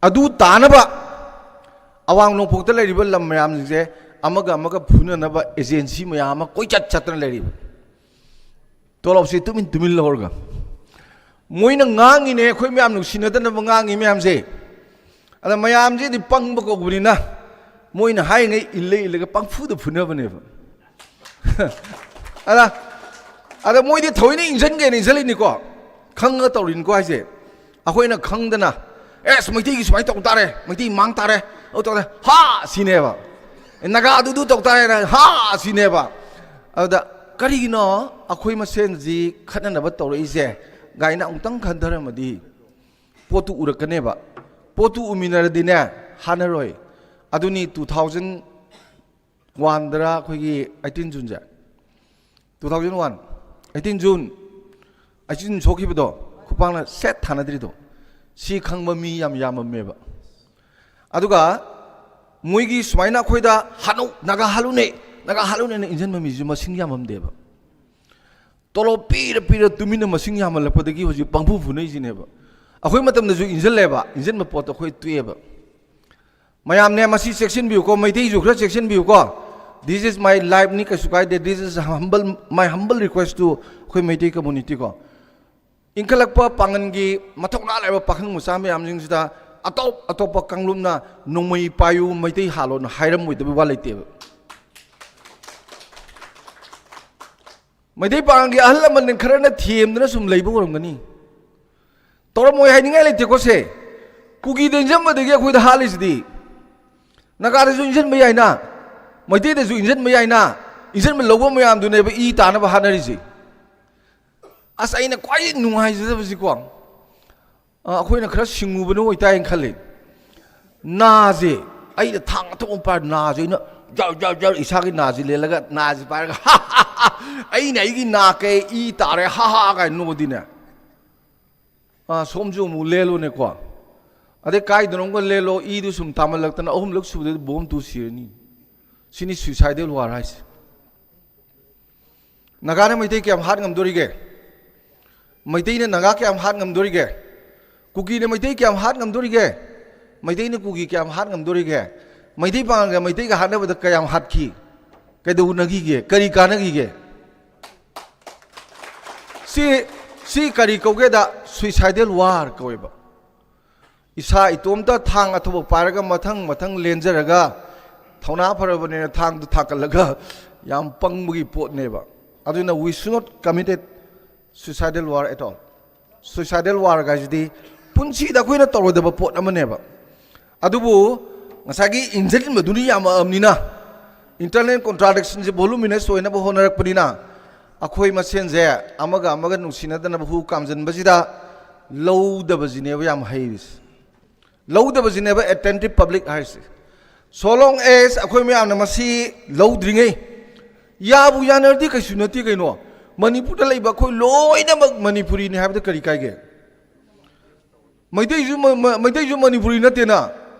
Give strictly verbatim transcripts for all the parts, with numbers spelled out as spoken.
ꯑꯗꯨ ꯇꯥꯅꯕ ꯑꯋꯥꯡ ꯅꯣꯡꯄꯣꯛꯇ ꯂꯩꯔꯤꯕ ꯂꯝ ꯃꯌꯥꯝꯁꯤꯡꯁꯦ ꯑꯃꯒ ꯑꯃꯒ ꯐꯨꯅꯅꯕ ꯑꯦꯖꯦꯟꯁꯤ ꯃꯌꯥꯝ ꯑꯃ ꯀꯣꯏꯆꯠ ꯆꯠꯇꯅ ꯂꯩꯔꯤꯕ꯫ ꯇꯣꯂꯣꯞꯁꯤ ꯇꯨꯃꯤꯟ ꯇꯨꯃꯤꯟ ꯂꯧꯔꯒ ꯃꯣꯏꯅ ꯉꯥꯡꯉꯤꯅꯦ, ꯑꯩꯈꯣꯏ ꯃꯌꯥꯝ ꯅꯨꯡꯁꯤꯅꯗꯅꯕ ꯉꯥꯡꯉꯤ ꯃꯌꯥꯝꯁꯦ꯫ ꯑꯗ ꯃꯌꯥꯝꯁꯤꯗꯤ ꯄꯪꯕ ꯀꯧꯕꯅꯤꯅ ꯃꯣꯏꯅ ꯍꯥꯏꯔꯤꯉꯩ ꯏꯜꯂ ꯏꯜꯂꯒ ꯄꯪꯐꯨꯗ ꯐꯨꯅꯕꯅꯦꯕ꯫ ꯑꯗ ꯑꯗ ꯃꯣꯏꯗꯤ ꯊꯑꯣꯏꯅ ꯏꯟꯁꯤꯟꯒꯦꯅ ꯏꯟꯁꯤꯜꯂꯤꯅꯤꯀꯣ, ꯈꯪꯉꯒ ꯇꯧꯔꯤꯅꯤꯀꯣ ꯍꯥꯏꯁꯦ꯫ ꯑꯩꯈꯣꯏꯅ ꯈꯪꯗꯅ, "ꯑꯦꯁ, ꯃꯩꯇꯩꯒꯤ ꯁꯨꯃꯥꯏꯅ ꯇꯧ ꯇꯥꯔꯦ, ꯃꯩꯇꯩ ꯃꯥꯡ ꯇꯥꯔꯦ, ꯑꯗꯨ ꯇꯧ ꯇꯥꯔꯦ, ꯍꯥ!" ꯁꯤꯅꯦꯕ꯫ "ꯑꯦ, ꯅꯥꯒꯥꯗꯨꯗꯨ ꯇꯧ ꯇꯥꯔꯦꯅ ꯍꯥ!" ꯁꯤꯅꯦꯕ꯫ ꯑꯗꯨꯗ ꯀꯔꯤꯒꯤꯅꯣ ꯑꯩꯈꯣꯏ ꯃꯁꯦꯟꯁꯤ ꯈꯠꯅꯅꯕ ꯇꯧꯔꯛꯏꯁꯦ ꯀꯥꯏꯅ ꯑꯃꯨꯛꯇꯪ ꯈꯟꯊꯔꯝꯃꯗꯤ ꯄꯣꯠꯇꯨ ꯎꯔꯛꯀꯅꯦꯕ꯫ ꯄꯣꯠꯇꯨ ꯎꯃꯤꯟꯅꯔꯗꯤꯅꯦ, ꯍꯥꯟꯅꯔꯣꯏ꯫ ꯑꯗꯨꯅꯤ ꯇꯨ ꯊꯥꯎꯖꯟ ꯋꯥꯟꯗꯔ ꯑꯩꯈꯣꯏꯒꯤ ꯑꯩꯠꯇꯤꯟ ꯖꯨꯟꯁꯦ, two thousand one, eighteen June, eighteen June ꯁꯣꯛꯈꯤꯕꯗꯣ, ꯈꯨꯄꯥꯛꯅ ꯁꯦꯠ ꯊꯥꯅꯗ꯭ꯔꯤꯗꯣ, ꯁꯤ ꯈꯪꯕ ꯃꯤ ꯌꯥꯝ ꯌꯥꯝꯃꯝꯃꯦꯕ꯫ ꯑꯗꯨꯒ ꯃꯣꯏꯒꯤ ꯁꯨꯃꯥꯏꯅ ꯑꯩꯈꯣꯏꯗ "ꯍꯥꯠꯅꯧ, ꯅꯥꯒꯥ ꯍꯥꯠꯂꯨꯅꯦ, ꯅꯥꯒꯥ ꯍꯥꯠꯂꯨꯅꯦꯅ" ꯏꯟꯁꯤꯟꯕ ꯃꯤꯁꯨ ꯃꯁꯤꯡ ꯌꯥꯝꯃꯝꯗꯦꯕ꯫ ꯇꯣꯂꯣꯞ ꯄꯤꯔ ꯄꯤꯔ ꯇꯨꯃꯤꯟꯅ ꯃꯁꯤꯡ ꯌꯥꯝꯃꯜꯂꯛꯄꯗꯒꯤ ꯍꯧꯖꯤꯛ ꯄꯪꯐꯨ ꯐꯨꯅꯩꯁꯤꯅꯦꯕ꯫ ꯑꯩꯈꯣꯏ ꯃꯇꯝꯗꯁꯨ ꯏꯟꯁꯤꯜꯂꯦꯕ, ꯏꯟꯁꯤꯟꯕ ꯄꯣꯠꯇꯣ ꯑꯩꯈꯣꯏ ꯇꯣꯛꯑꯦꯕ꯫ ꯃꯌꯥꯝꯅꯦ, ꯃꯁꯤ ꯆꯦꯛꯁꯤꯟꯕꯤꯌꯨꯀꯣ, ꯃꯩꯇꯩꯁꯨ ꯈꯔ ꯆꯦꯛꯁꯤꯟꯕꯤꯌꯨꯀꯣ꯫ This is my life ꯅꯤ, ꯀꯩꯁꯨ ꯀꯥꯏꯗꯦ꯫ This is humble, my humble request to ꯑꯩꯈꯣꯏ ꯃꯩꯇꯩ community ꯀꯣ꯫ ꯏꯟꯈꯠꯂꯛꯄ ꯄꯥꯡꯒꯜꯒꯤ ꯃꯊꯧꯅꯥ ꯂꯩꯔꯕ ꯄꯥꯈꯪ ꯃꯆꯥ ꯃꯌꯥꯝꯁꯤꯡꯁꯤꯗ ꯑꯇꯣꯞ ꯑꯇꯣꯞꯄ ꯀꯥꯡꯂꯨꯞꯅ "ꯅꯣꯡꯃꯩ ꯄꯥꯏꯌꯨ, ꯃꯩꯇꯩ ꯍꯥꯠꯂꯣꯅ" ꯍꯥꯏꯔꯝꯃꯣꯏꯗꯕ ꯋꯥ ꯂꯩꯇꯦꯕ꯫ ꯃꯩꯇꯩ ꯄꯥꯡꯒꯜꯒꯤ ꯑꯍꯜ ꯂꯃꯟ ꯈꯔꯅ ꯊꯦꯝꯗꯅ ꯁꯨꯝ ꯂꯩꯕ ꯑꯣꯏꯔꯝꯒꯅꯤ꯫ ꯇꯧꯔꯝꯃꯣꯏ ꯍꯥꯏꯅꯤꯡꯉꯥꯏ ꯂꯩꯇꯦꯀꯣ ꯁꯦ꯫ ꯀꯨꯀꯤꯗ ꯏꯟꯖꯟꯕꯗꯒꯤ ꯑꯩꯈꯣꯏꯗ ꯍꯥꯠꯂꯤꯁꯤꯗꯤ꯫ ꯅꯥꯒꯥꯗꯁꯨ ꯏꯟꯖꯟꯕ ꯌꯥꯏꯅ, ꯃꯩꯇꯩꯗꯁꯨ ꯏꯟꯖꯟꯕ ꯌꯥꯏꯅ, ꯏꯟꯖꯟꯕ ꯂꯧꯕ ꯃꯌꯥꯝꯗꯨꯅꯦꯕ ꯏ ꯇꯥꯅꯕ ꯍꯥꯠꯅꯔꯤꯁꯦ꯫ ꯑꯁ, ꯑꯩꯅ ꯈ꯭ꯋꯥꯏꯗꯒꯤ ꯅꯨꯡꯉꯥꯏꯖꯗꯕꯁꯤꯀꯣ, ꯑ, ꯑꯩꯈꯣꯏꯅ ꯈꯔ ꯁꯤꯡꯉꯨꯕꯅ ꯑꯣꯏꯇꯥꯏꯅ ꯈꯜꯂꯤ꯫ ꯅꯥꯁꯦ, ꯑꯩꯅ ꯊꯥꯡ ꯑꯊꯧꯕ ꯑꯃ ꯄꯥꯏꯔ ꯅꯥꯁꯦ ꯑꯩꯅ ꯖꯔ ꯖꯔ ꯖꯔ ꯏꯁꯥꯒꯤ ꯅꯥꯁꯦ ꯂꯦꯜꯂꯒ ꯅꯥꯁꯦ ꯄꯥꯏꯔꯒ "ꯍꯥ, ꯍꯥ, ꯍꯥ, ꯍꯥ, ꯑꯩꯅ ꯑꯩꯒꯤ ꯅꯥ ꯀꯩ ꯏ ꯇꯥꯔꯦ, ꯍꯥ ꯍꯥ" ꯀꯥꯏꯅ ꯅꯣꯛꯑꯗꯤꯅꯦ, ꯑ, ꯁꯣꯝꯁꯨ ꯑꯃꯨꯛ ꯂꯦꯜꯂꯣꯅꯦꯀꯣ꯫ ꯑꯗꯩ ꯀꯥꯏꯗꯅꯣꯝꯒ ꯂꯦꯜꯂꯣ, ꯏꯗꯨ ꯁꯨꯝ ꯇꯥꯃꯜꯂꯛꯇꯅ ꯑꯍꯨꯝꯂꯛ ꯁꯨꯕꯗꯗꯤ ꯕꯣꯝ ꯇꯨ ꯁꯤꯔꯅꯤ꯫ ꯁꯤꯅꯤ suicidal war ꯍꯥꯏꯁꯦ꯫ ꯅꯥꯒꯥꯅ ꯃꯩꯇꯩ ꯀꯌꯥꯝ ꯍꯥꯠ ꯉꯝꯗꯣꯔꯤꯒꯦ? ꯃꯩꯇꯩꯅ ꯅꯥꯒꯥ ꯀꯌꯥꯝ ꯍꯥꯠ ꯉꯝꯗꯣꯔꯤꯒꯦ? ꯀꯨꯀꯤꯅ ꯃꯩꯇꯩ ꯀꯌꯥꯝ ꯍꯥꯠ ꯉꯝꯗꯣꯔꯤꯒꯦ? ꯃꯩꯇꯩꯅ ꯀꯨꯀꯤ ꯀꯌꯥꯝ ꯍꯥꯠ ꯉꯝꯗꯣꯔꯤꯒꯦ? ꯃꯩꯇꯩ ꯄꯥꯉꯜꯒ ꯃꯩꯇꯩꯒ ꯍꯥꯠꯅꯕꯗ ꯀꯌꯥꯝ ꯍꯥꯠꯈꯤ? ꯀꯩꯗꯧꯅꯈꯤꯒꯦ? ꯀꯔꯤ ꯀꯥꯟꯅꯈꯤꯒꯦ? ꯁꯤ, ꯁꯤ ꯀꯔꯤ ꯀꯧꯒꯦꯗ? Suicidal war ꯀꯧꯋꯦꯕ꯫ ꯏꯁꯥ ꯏꯇꯣꯝꯇ ꯊꯥꯡ ꯑꯊꯧꯕ ꯄꯥꯏꯔꯒ ꯃꯊꯪ ꯃꯊꯪ ꯂꯦꯟꯖꯔꯒ, ꯊꯧꯅꯥ ꯐꯔꯕꯅꯤꯅ ꯊꯥꯡꯗꯨ ꯊꯥꯡꯒꯠꯂꯒ, ꯌꯥꯝ ꯄꯪꯕꯒꯤ ꯄꯣꯠꯅꯦꯕ꯫ ꯑꯗꯨꯅ we should not committed suicidal war at all. Suicidal war ꯍꯥꯏꯁꯤꯗꯤ ꯄꯨꯟꯁꯤꯗ ꯑꯩꯈꯣꯏꯅ ꯇꯧꯔꯣꯏꯗꯕ ꯄꯣꯠ ꯑꯃꯅꯦꯕ꯫ ꯑꯗꯨꯕꯨ ꯉꯁꯥꯏꯒꯤ ꯏꯟꯖꯤꯟꯕꯗꯨꯅ ꯌꯥꯝꯃꯛꯑꯕꯅꯤꯅ, internal contradictionꯁꯦ voluminous ꯑꯣꯏꯅꯕ ꯍꯣꯠꯅꯔꯛꯄꯅꯤꯅ, ꯑꯩꯈꯣꯏ ꯃꯁꯦꯟꯁꯦ ꯑꯃꯒ ꯑꯃꯒ ꯅꯨꯡꯁꯤꯅꯗꯅꯕ ꯍꯨ ꯀꯥꯝꯖꯟꯕꯁꯤꯗ ꯂꯧꯗꯕꯁꯤꯅꯦꯕ ꯌꯥꯝ ꯍꯩꯔꯤꯁꯦ꯫ ꯂꯧꯗꯕꯁꯤꯅꯦꯕ attentive public ꯍꯥꯏꯔꯤꯁꯦ꯫ So long as ꯑꯩꯈꯣꯏ ꯃꯌꯥꯝꯅ ꯃꯁꯤ ꯂꯧꯗ꯭ꯔꯤꯉꯩ, ꯌꯥꯕꯨ ꯌꯥꯅꯔꯗꯤ ꯀꯩꯁꯨ ꯅꯠꯇꯦ ꯀꯩꯅꯣ꯫ ꯃꯅꯤꯄꯨꯔꯗ ꯂꯩꯕ ꯑꯩꯈꯣꯏ ꯂꯣꯏꯅꯃꯛ ꯃꯅꯤꯄꯨꯔꯤꯅꯤ ꯍꯥꯏꯕꯗ ꯀꯔꯤ ꯀꯥꯏꯒꯦ? ꯃꯩꯇꯩꯁꯨ ꯃ-, ꯃ-, ꯃꯩꯇꯩꯁꯨ ꯃꯅꯤꯄꯨꯔꯤ ꯅꯠꯇꯦꯅ꯫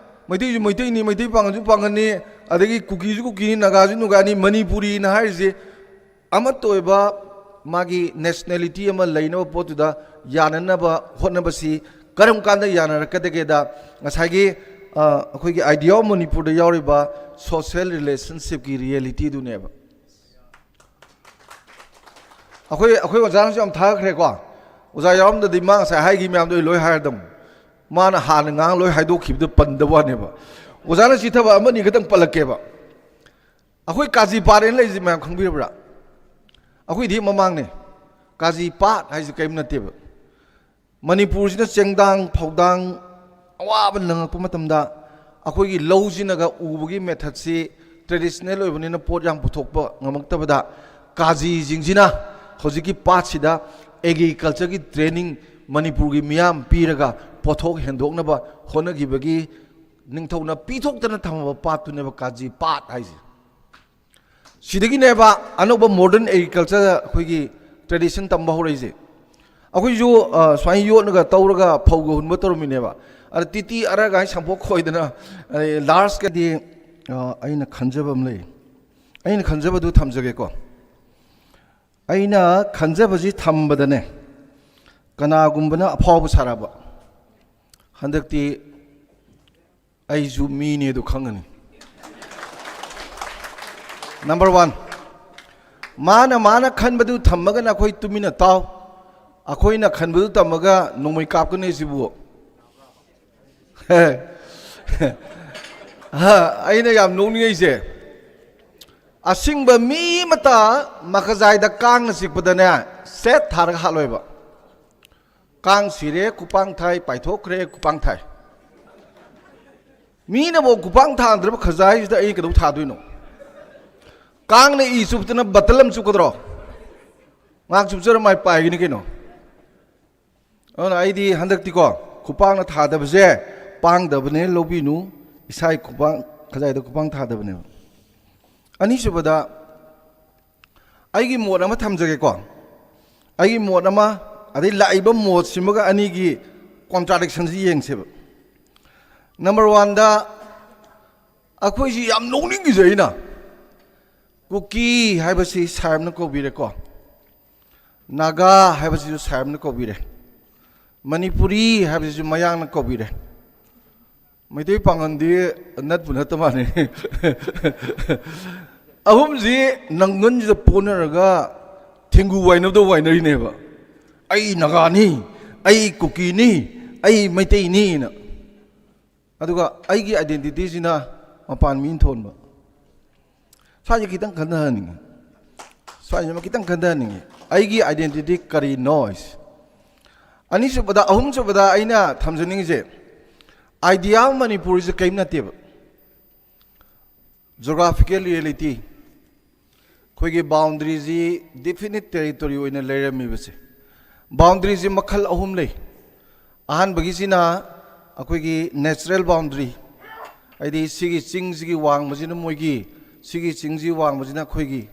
ꯃꯩꯇꯩꯁꯨ ꯃꯩꯇꯩꯅꯤ, ꯃꯩꯇꯩ ꯄꯥꯉꯜꯁꯨ ꯄꯥꯉꯜꯅꯤ, ꯑꯗꯒꯤ ꯀꯨꯀꯤꯁꯨ ꯀꯨꯀꯤꯅꯤ, ꯅꯥꯒꯥꯁꯨ ꯅꯥꯒꯥꯅꯤ꯫ ꯃꯅꯤꯄꯨꯔꯤꯅ ꯍꯥꯏꯔꯤꯁꯦ ꯑꯃꯠꯇ ꯑꯣꯏꯕ ꯃꯥꯒꯤ nationality ꯑꯃ ꯂꯩꯅꯕ ꯄꯣꯠꯇꯨꯗ ꯌꯥꯅꯅꯕ ꯍꯣꯠꯅꯕꯁꯤ ꯀꯔꯝ ꯀꯥꯟꯗ ꯌꯥꯅꯔꯛꯀꯗꯒꯦꯗ, ꯉꯁꯥꯏꯒꯤ, ꯑ, ꯑꯩꯈꯣꯏꯒꯤ Idea of Manipurꯗ ꯌꯥꯎꯔꯤꯕ social relationshipꯀꯤ realityꯗꯨꯅꯦꯕ꯫ ꯑꯩꯈꯣꯏ, ꯑꯩꯈꯣꯏ ꯑꯣꯖꯥꯅꯁꯨ ꯌꯥꯝ ꯊꯥꯒꯠꯈ꯭ꯔꯦꯀꯣ꯫ ꯑꯣꯖꯥ ꯌꯥꯎꯔꯝꯗꯗꯤ ꯃꯥ ꯉꯁꯥꯏ ꯍꯥꯏꯈꯤ ꯃꯌꯥꯝꯗꯣ ꯑꯩ ꯂꯣꯏ ꯍꯥꯏꯔꯗꯝ꯫ ꯃꯥꯅ ꯍꯥꯟꯅ ꯉꯥꯡ ꯂꯣꯏ ꯍꯥꯏꯗꯣꯛꯈꯤꯕꯗꯣ ꯄꯟꯗꯕ ꯋꯥꯅꯦꯕ꯫ ꯑꯣꯖꯥꯅ ꯆꯤꯊꯕ ꯑꯃꯅꯤ ꯈꯛꯇꯪ ꯄꯜꯂꯛꯀꯦꯕ꯫ ꯑꯩꯈꯣꯏ ꯀꯥꯖꯤ ꯄꯥꯠ ꯍꯥꯏꯅ ꯂꯩꯔꯤꯁꯦ ꯃꯌꯥꯝ ꯈꯪꯕꯤꯔꯕ꯭ꯔꯥ? ꯑꯩꯈꯣꯏꯗꯤ ꯍꯦꯛ ꯃꯃꯥꯡꯅꯦ꯫ ꯀꯥꯖꯤ ꯄꯥꯠ ꯍꯥꯏꯁꯦ ꯀꯔꯤꯝ ꯅꯠꯇꯦꯕ꯫ ꯃꯅꯤꯄꯨꯔꯁꯤꯅ ꯆꯦꯡꯗꯥꯡ ꯐꯧꯗꯥꯡ ꯑꯋꯥꯕ ꯅꯪꯉꯛꯄ ꯃꯇꯝꯗ, ꯑꯩꯈꯣꯏꯒꯤ ꯂꯧꯁꯤꯅꯒ ꯎꯕꯒꯤ methodꯁꯤ traditional ꯑꯣꯏꯕꯅꯤꯅ ꯄꯣꯠ ꯌꯥꯝ ꯄꯨꯊꯣꯛꯄ ꯉꯝꯃꯛꯇꯕꯗ, ꯀꯥꯖꯤꯁꯤꯡꯁꯤꯅ ꯍꯧꯖꯤꯛꯀꯤ ꯄꯥꯠꯁꯤꯗ agricultureꯒꯤ training ꯃꯅꯤꯄꯨꯔꯒꯤ ꯃꯤꯌꯥꯝ ꯄꯤꯔꯒ ꯄꯣꯠꯊꯣꯛ ꯍꯦꯟꯗꯣꯛꯅꯕ ꯍꯣꯠꯅꯈꯤꯕꯒꯤ ꯅꯤꯡꯊꯧꯅ ꯄꯤꯊꯣꯛꯇꯅ ꯊꯝꯃꯕ ꯄꯥꯠꯇꯨꯅꯦꯕ ꯀꯥꯖꯤ ꯄꯥꯠ ꯍꯥꯏꯁꯦ꯫ ꯁꯤꯗꯒꯤꯅꯦꯕ ꯑꯅꯧꯕ modern agriculture ꯑꯩꯈꯣꯏꯒꯤ tradition ꯇꯝꯕ ꯍꯧꯔꯛꯏꯁꯦ꯫ ꯑꯩꯈꯣꯏꯁꯨ, ꯑ, ꯁꯨꯃꯥꯏꯅ ꯌꯣꯠꯅꯒ ꯇꯧꯔꯒ ꯐꯧꯒ ꯍꯨꯟꯕ ꯇꯧꯔꯝꯃꯤꯅꯦꯕ꯫ ꯑꯗ ꯇꯤꯇꯤ ꯑꯔꯒ ꯍꯥꯏ ꯁꯟꯄꯣꯠ ꯈꯣꯏꯗꯅ, ꯑꯗꯩ largeꯀꯗꯤ, ꯑ, ꯑꯩꯅ ꯈꯟꯖꯕ ꯑꯃ ꯂꯩ꯫ ꯑꯩꯅ ꯈꯟꯖꯕꯗꯨ ꯊꯝꯖꯒꯦꯀꯣ꯫ ꯑꯩꯅ ꯈꯟꯖꯕꯁꯤ ꯊꯝꯕꯗꯅꯦ, ꯀꯅꯥꯒꯨꯝꯕꯅ ꯑꯐꯥꯎꯕ ꯁꯥꯔꯛꯑꯕ, ꯍꯟꯗꯛꯇꯤ ꯑꯩꯁꯨ ꯃꯤꯅꯦ ꯑꯗꯨ ꯈꯪꯒꯅꯤ꯫ ꯅꯝꯕꯔ ꯋꯥꯟ, ꯃꯥꯅ ꯃꯥꯅ ꯈꯟꯕꯗꯨ ꯊꯝꯃꯒꯅ ꯑꯩꯈꯣꯏ ꯇꯨꯃꯤꯟꯅ ꯇꯥꯎ, ꯑꯩꯈꯣꯏꯅ ꯈꯟꯕꯗꯨ ꯇꯝꯃꯒ ꯅꯣꯡꯃꯩ ꯀꯥꯞꯀꯅꯤ ꯁꯤꯕꯨ꯫ ꯑꯩꯅ ꯌꯥꯝ ꯅꯣꯛꯅꯤꯡꯉꯩꯁꯦ, ꯑꯁꯤꯡꯕ ꯃꯤ ꯑꯃꯇ ꯃꯈꯖꯥꯏꯗ ꯀꯥꯡꯅ ꯆꯤꯛꯄꯗꯅꯦ, ꯁꯦꯠ ꯊꯥꯔꯒ ꯍꯥꯠꯂꯣꯏꯕ꯫ ꯀꯥꯡ ꯁꯤꯔꯦ, ꯈꯨꯄꯥꯡ ꯊꯥꯏ, ꯄꯥꯏꯊꯣꯛꯈ꯭ꯔꯦ, ꯈꯨꯄꯥꯡ ꯊꯥꯏ꯫ ꯃꯤꯅꯕꯨ ꯈꯨꯄꯥꯡ ꯊꯥꯗ꯭ꯔꯕ ꯈꯖꯥꯏꯁꯤꯗ ꯑꯩ ꯀꯩꯗꯧ ꯊꯥꯗꯣꯏꯅꯣ? ꯀꯥꯡꯅ ꯏ ꯆꯨꯞꯇꯅ ꯕꯇꯜ ꯑꯃ ꯆꯨꯞꯀꯗ꯭ꯔꯣ? ꯉꯥꯏꯍꯥꯛ ꯆꯨꯞꯆꯔ ꯃꯥꯏ ꯄꯥꯏꯒꯅꯤ ꯀꯩꯅꯣ꯫ ꯑꯗꯨꯅ ꯑꯩꯗꯤ ꯍꯟꯗꯛꯇꯤꯀꯣ, ꯈꯨꯄꯥꯡꯅ ꯊꯥꯗꯕꯁꯦ ꯄꯥꯡꯗꯕꯅꯦ ꯂꯧꯕꯤꯅꯨ꯫ ꯏꯁꯥꯒꯤ ꯈꯨꯄꯥꯡ, ꯈꯖꯥꯏꯗ ꯈꯨꯄꯥꯡ ꯊꯥꯗꯕꯅꯦꯕ꯫ ꯑꯅꯤꯁꯨꯕꯗ, ꯑꯩꯒꯤ ꯃꯣꯠ ꯑꯃ ꯊꯝꯖꯒꯦꯀꯣ꯫ ꯑꯩꯒꯤ ꯃꯣꯠ ꯑꯃ, ꯑꯗꯩ ꯂꯥꯛꯏꯕ ꯃꯣꯠꯁꯤꯃꯒ ꯑꯅꯤꯒꯤ ꯀꯣꯟꯇ꯭ꯔꯥꯗꯤꯛꯁꯟꯁꯤ ꯌꯦꯡꯁꯦꯕ꯫ ꯅꯝꯕꯔ ꯋꯥꯟꯗ, ꯑꯩꯈꯣꯏꯁꯤ ꯌꯥꯝ ꯅꯣꯛꯅꯤꯡꯉꯤꯁꯦ ꯑꯩꯅ, ꯀꯨꯀꯤ ꯍꯥꯏꯕꯁꯤ ꯁꯥꯍꯦꯕꯅ ꯀꯧꯕꯤꯔꯦꯀꯣ, ꯅꯥꯒꯥ ꯍꯥꯏꯕꯁꯤꯁꯨ ꯁꯥꯍꯦꯕꯅ ꯀꯧꯕꯤꯔꯦ, ꯃꯅꯤꯄꯨꯔꯤ ꯍꯥꯏꯕꯁꯤꯁꯨ ꯃꯌꯥꯡꯅ ꯀꯧꯕꯤꯔꯦ꯫ ꯃꯩꯇꯩ ꯄꯥꯉꯜꯗꯤ ꯅꯠꯄꯨ ꯅꯠꯇ ꯃꯥꯜꯂꯦ꯫ ꯑꯍꯨꯝꯁꯤ ꯅꯪꯒꯟꯁꯤꯗ ꯄꯣꯟꯅꯔꯒ ꯊꯦꯡꯒꯨ ꯋꯥꯏꯅꯕꯗ ꯋꯥꯏꯅꯔꯤꯅꯦꯕ꯫ "ꯑꯩ ꯅꯥꯒꯥꯅꯤ, ꯑꯩ ꯀꯨꯀꯤꯅꯤ, ꯑꯩ ꯃꯩꯇꯩꯅꯤꯅ"꯫ ꯑꯗꯨꯒ ꯑꯩꯒꯤ ꯑꯥꯏꯗꯦꯟꯇꯤꯇꯤꯁꯤꯅ ꯃꯄꯥꯟ ꯃꯤꯅ ꯊꯣꯟꯕ꯫ ꯁ꯭ꯋꯥꯏꯁꯦ ꯈꯤꯇꯪ ꯈꯟꯊꯍꯟꯅꯤꯡꯉꯤ꯫ ꯁ꯭ꯋꯥꯏꯁꯤꯃ ꯈꯤꯇꯪ ꯈꯟꯊꯍꯟꯅꯤꯡꯉꯤ꯫ ꯑꯩꯒꯤ ꯑꯥꯏꯗꯦꯟꯇꯤꯇꯤ ꯀꯔꯤꯅꯣ ꯍꯥꯏꯁꯦ꯫ ꯑꯅꯤꯁꯨꯕꯗ, ꯑꯍꯨꯝꯁꯨꯕꯗ ꯑꯩꯅ ꯊꯝꯖꯅꯤꯡꯉꯤꯁꯦ, idea of ꯃꯅꯤꯄꯨꯔꯁꯦ ꯀꯔꯤꯝ ꯅꯠꯇꯦꯕ꯫ Geographical reality, ꯑꯩꯈꯣꯏꯒꯤ ꯕꯥꯎꯟꯗꯔꯤꯁꯤ ꯗꯤꯐꯤꯅꯤꯠ ꯇꯦꯔꯤꯇꯣꯔꯤ ꯑꯣꯏꯅ ꯂꯩꯔꯝꯃꯤꯕꯁꯦ꯫ ꯕꯥꯎꯟꯗꯔꯤꯁꯤ ꯃꯈꯜ ꯑꯍꯨꯝ ꯂꯩ꯫ ꯑꯍꯥꯟꯕꯒꯤꯁꯤꯅ ꯑꯩꯈꯣꯏꯒꯤ natural boundary, ꯍꯥꯏꯗꯤ ꯁꯤꯒꯤ ꯆꯤꯡꯁꯤꯒꯤ ꯋꯥꯡꯃꯁꯤꯅ ꯃꯣꯏꯒꯤ, ꯁꯤꯒꯤ ꯆꯤꯡꯁꯤ ꯋꯥꯡꯃꯁꯤꯅ ꯑꯩꯈꯣꯏꯒꯤ,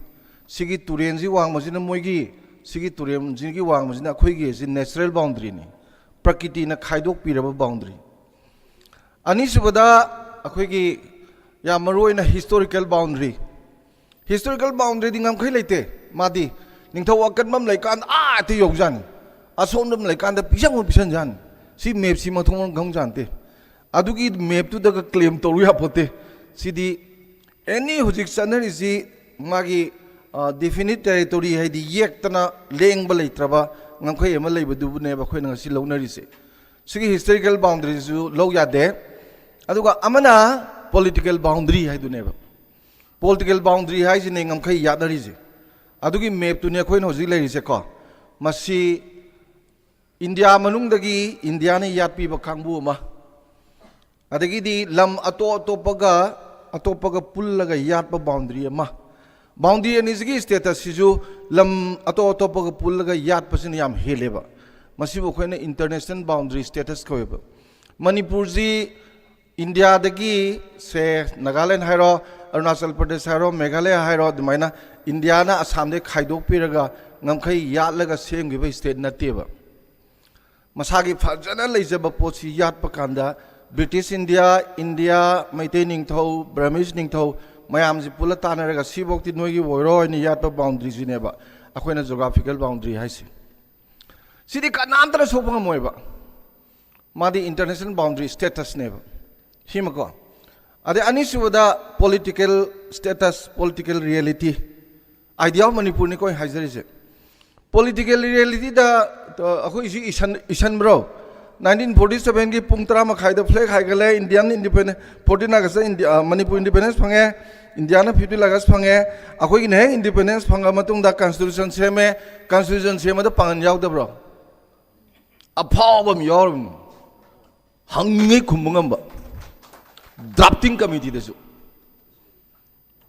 ꯁꯤꯒꯤ ꯇꯨꯔꯦꯟꯁꯤ ꯋꯥꯡꯃꯁꯤꯅ ꯃꯣꯏꯒꯤ, ꯁꯤꯒꯤ ꯇꯨꯔꯦꯟꯁꯤꯒꯤ ꯋꯥꯡꯃꯁꯤꯅ ꯑꯩꯈꯣꯏꯒꯤ, ꯁꯤ natural boundaryꯅꯤ, ꯄ꯭ꯔꯀꯤꯇꯤꯅ ꯈꯥꯏꯗꯣꯛꯄꯤꯔꯕ boundary꯫ ꯑꯅꯤꯁꯨꯕꯗ ꯑꯩꯈꯣꯏꯒꯤ ꯌꯥꯝ ꯃꯔꯨ ꯑꯣꯏꯅ historical boundary꯫ Historical boundaryꯗꯤ ꯉꯝꯈꯩ ꯂꯩꯇꯦ꯫ ꯃꯥꯗꯤ ꯅꯤꯡꯊꯧ ꯑꯀꯟꯕ ꯑꯃ ꯂꯩꯀꯥꯟꯗ ꯑꯥ ꯍꯦꯛꯇ ꯌꯧꯖꯥꯠꯅꯤ, ꯑꯁꯣꯟꯕ ꯑꯃ ꯂꯩꯀꯥꯟꯗ ꯄꯤꯁꯪ ꯑꯃ ꯄꯤꯁꯟꯖꯥꯠꯅꯤ꯫ ꯁꯤ mapꯁꯤ ꯃꯊꯣꯡ ꯃꯔꯝ ꯈꯪꯖꯥꯠ ꯅꯠꯇꯦ꯫ ꯑꯗꯨꯒꯤ ꯃꯦꯞꯇꯨꯗꯒ ꯀ꯭ꯂꯦꯝ ꯇꯧꯔꯨ ꯌꯥꯄꯣꯠꯇꯦ꯫ ꯁꯤꯗꯤ ꯑꯦꯅꯤ ꯍꯧꯖꯤꯛ ꯆꯠꯅꯔꯤꯁꯤ ꯃꯥꯒꯤ ꯗꯤꯐꯤꯅꯤꯠ ꯇꯦꯔꯤꯇꯣꯔꯤ, ꯍꯥꯏꯗꯤ ꯌꯦꯛꯇꯅ ꯂꯦꯡꯕ ꯂꯩꯇ꯭ꯔꯕ ꯉꯝꯈꯩ ꯑꯃ ꯂꯩꯕꯗꯨꯕꯨꯅꯦꯕ ꯑꯩꯈꯣꯏꯅ ꯉꯁꯤ ꯂꯧꯅꯔꯤꯁꯦ꯫ ꯁꯤꯒꯤ ꯍꯤꯁꯇꯣꯔꯤꯀꯦꯜ ꯕꯥꯎꯟꯗꯔꯤꯁꯨ ꯂꯧ ꯌꯥꯗꯦ꯫ ꯑꯗꯨꯒ ꯑꯃꯅ ꯄꯣꯂꯤꯇꯤꯀꯦꯜ ꯕꯥꯎꯟꯗꯔꯤ ꯍꯥꯏꯗꯨꯅꯦꯕ꯫ ꯄꯣꯂꯤꯇꯤꯀꯦꯜ ꯕꯥꯎꯟꯗꯔꯤ ꯍꯥꯏꯁꯤꯅꯦ ꯉꯝꯈꯩ ꯌꯥꯠꯅꯔꯤꯁꯦ꯫ ꯑꯗꯨꯒꯤ ꯃꯦꯞꯇꯨꯅꯦ ꯑꯩꯈꯣꯏꯅ ꯍꯧꯖꯤꯛ ꯂꯩꯔꯤꯁꯦꯀꯣ꯫ ꯃꯁꯤ ꯏꯟꯗꯤꯌꯥ ꯃꯅꯨꯡꯗꯒꯤ ꯏꯟꯗꯤꯌꯥꯅ ꯌꯥꯠꯄꯤꯕ ꯀꯥꯡꯕꯨ ꯑꯃ, ꯑꯗꯒꯤꯗꯤ ꯂꯝ ꯑꯇꯣꯞ ꯑꯇꯣꯞꯄꯒ, ꯑꯇꯣꯞꯄꯒ ꯄꯨꯜꯂꯒ ꯌꯥꯠꯄ ꯕꯥꯎꯟꯗꯔꯤ ꯑꯃ꯫ ꯕꯥꯎꯟꯗꯔꯤ ꯑꯅꯤꯁꯤꯒꯤ ꯁ꯭ꯇꯦꯇꯁꯁꯤꯁꯨ ꯂꯝ ꯑꯇꯣꯞ ꯑꯇꯣꯞꯄꯒ ꯄꯨꯜꯂꯒ ꯌꯥꯠꯄꯁꯤꯅ ꯌꯥꯝ ꯍꯦꯜꯂꯦꯕ꯫ ꯃꯁꯤꯕꯨ ꯑꯩꯈꯣꯏꯅ ꯏꯟꯇꯔꯅꯦꯁꯅꯦꯜ ꯕꯥꯎꯟꯗꯔꯤ ꯁ꯭ꯇꯦꯇꯁ ꯀꯧꯋꯦꯕ꯫ ꯃꯅꯤꯄꯨꯔꯁꯤ ꯏꯟꯗꯤꯌꯥꯗꯒꯤ, ꯁꯦ, ꯅꯥꯒꯥꯂꯦꯟ ꯍꯥꯏꯔꯣ, ꯑꯔꯨꯅꯥꯆꯜ ꯄ꯭ꯔꯗꯦꯁ ꯍꯥꯏꯔꯣ, ꯃꯦꯘꯥꯂꯌꯥ ꯍꯥꯏꯔꯣ, ꯑꯗꯨꯃꯥꯏꯅ ꯏꯟꯗꯤꯌꯥꯅ ꯑꯁꯥꯝꯗꯒꯤ ꯈꯥꯏꯗꯣꯛꯄꯤꯔꯒ ꯉꯝꯈꯩ ꯌꯥꯠꯂꯒ ꯁꯦꯝꯈꯤꯕ ꯁ꯭ꯇꯦꯠ ꯅꯠꯇꯦꯕ꯫ ꯃꯁꯥꯒꯤ ꯐꯖꯅ ꯂꯩꯖꯕ ꯄꯣꯠꯁꯤ ꯌꯥꯠꯄ ꯀꯥꯟꯗ ꯕ꯭ꯔꯤꯇꯤꯁ ꯏꯟꯗꯤꯌꯥ, ꯏꯟꯗꯤꯌꯥ, ꯃꯩꯇꯩ ꯅꯤꯡꯊꯧ, ꯕ꯭ꯔꯍꯃꯤꯁ ꯅꯤꯡꯊꯧ ꯃꯌꯥꯝꯁꯤ ꯄꯨꯜꯂ ꯇꯥꯟꯅꯔꯒ ꯁꯤꯐꯧꯗꯤ ꯅꯣꯏꯒꯤ ꯑꯣꯏꯔꯣ ꯍꯥꯏꯅ ꯌꯥꯠꯄ ꯕꯥꯎꯟꯗ꯭ꯔꯤꯁꯤꯅꯦꯕ ꯑꯩꯈꯣꯏꯅ ꯖꯣꯒ꯭ꯔꯥꯐꯤꯀꯦꯜ ꯕꯥꯎꯟꯗ꯭ꯔꯤ ꯍꯥꯏꯁꯦ꯫ ꯁꯤꯗꯤ ꯀꯅꯥꯝꯇꯅ ꯁꯣꯛꯄ ꯉꯝꯃꯣꯏꯕ꯫ ꯃꯥꯗꯤ ꯏꯟꯇꯔꯅꯦꯁꯅꯦꯜ ꯕꯥꯎꯟꯗ꯭ꯔꯤ ꯁ꯭ꯇꯦꯇꯁꯅꯦꯕ꯫ ꯁꯤꯃꯀꯣ꯫ ꯑꯗꯩ ꯑꯅꯤꯁꯨꯕꯗ political status, political reality, idea of ꯃꯅꯤꯄꯨꯔꯅꯤꯀꯣ ꯑꯩ ꯍꯥꯏꯖꯔꯤꯁꯦ꯫ ꯄꯣꯂꯤꯇꯤꯀꯦꯜ ꯔꯤꯌꯦꯂꯤꯇꯤꯗ ꯑꯩꯈꯣꯏꯁꯤ ꯏꯁꯟ, ꯏꯁꯟꯕ꯭ꯔꯣ? ꯅꯥꯏꯟꯇꯤꯟ ꯐꯣꯔꯇꯤ ꯁꯚꯦꯟꯒꯤ ꯄꯨꯡ ꯇꯔꯥ ꯃꯈꯥꯏꯗ ꯐ꯭ꯂꯦꯒ ꯍꯥꯏꯒꯠꯂꯦ, Indian independence, fourteen August India, Manipur independence ꯐꯪꯉꯦ, ꯏꯟꯗꯤꯌꯥꯅ ꯐꯤꯐꯇꯤꯟ ꯑꯥꯒꯁ ꯐꯪꯉꯦ꯫ ꯑꯩꯈꯣꯏꯒꯤꯅ ꯍꯦꯛ ꯏꯟꯗꯤꯄꯦꯟꯗꯦꯟꯁ ꯐꯪꯉ ꯃꯇꯨꯡꯗ ꯀꯟꯁꯇꯤꯇ꯭ꯌꯨꯁꯟ ꯁꯦꯝꯃꯦ꯫ ꯀꯟꯁꯇꯤꯇ꯭ꯌꯨꯁꯟ ꯁꯦꯝꯕꯗ ꯄꯥꯡꯒꯜ ꯌꯥꯎꯗꯕ꯭ꯔꯣ? ꯑꯐꯥꯎꯕ ꯑꯃ ꯌꯥꯎꯔꯕꯅꯤ, ꯍꯪꯉꯤꯉꯩ ꯈꯨꯝꯕ ꯉꯝꯕ, ꯗ꯭ꯔꯥꯐꯇꯤꯡ ꯀꯃꯤꯇꯤꯗꯁꯨ꯫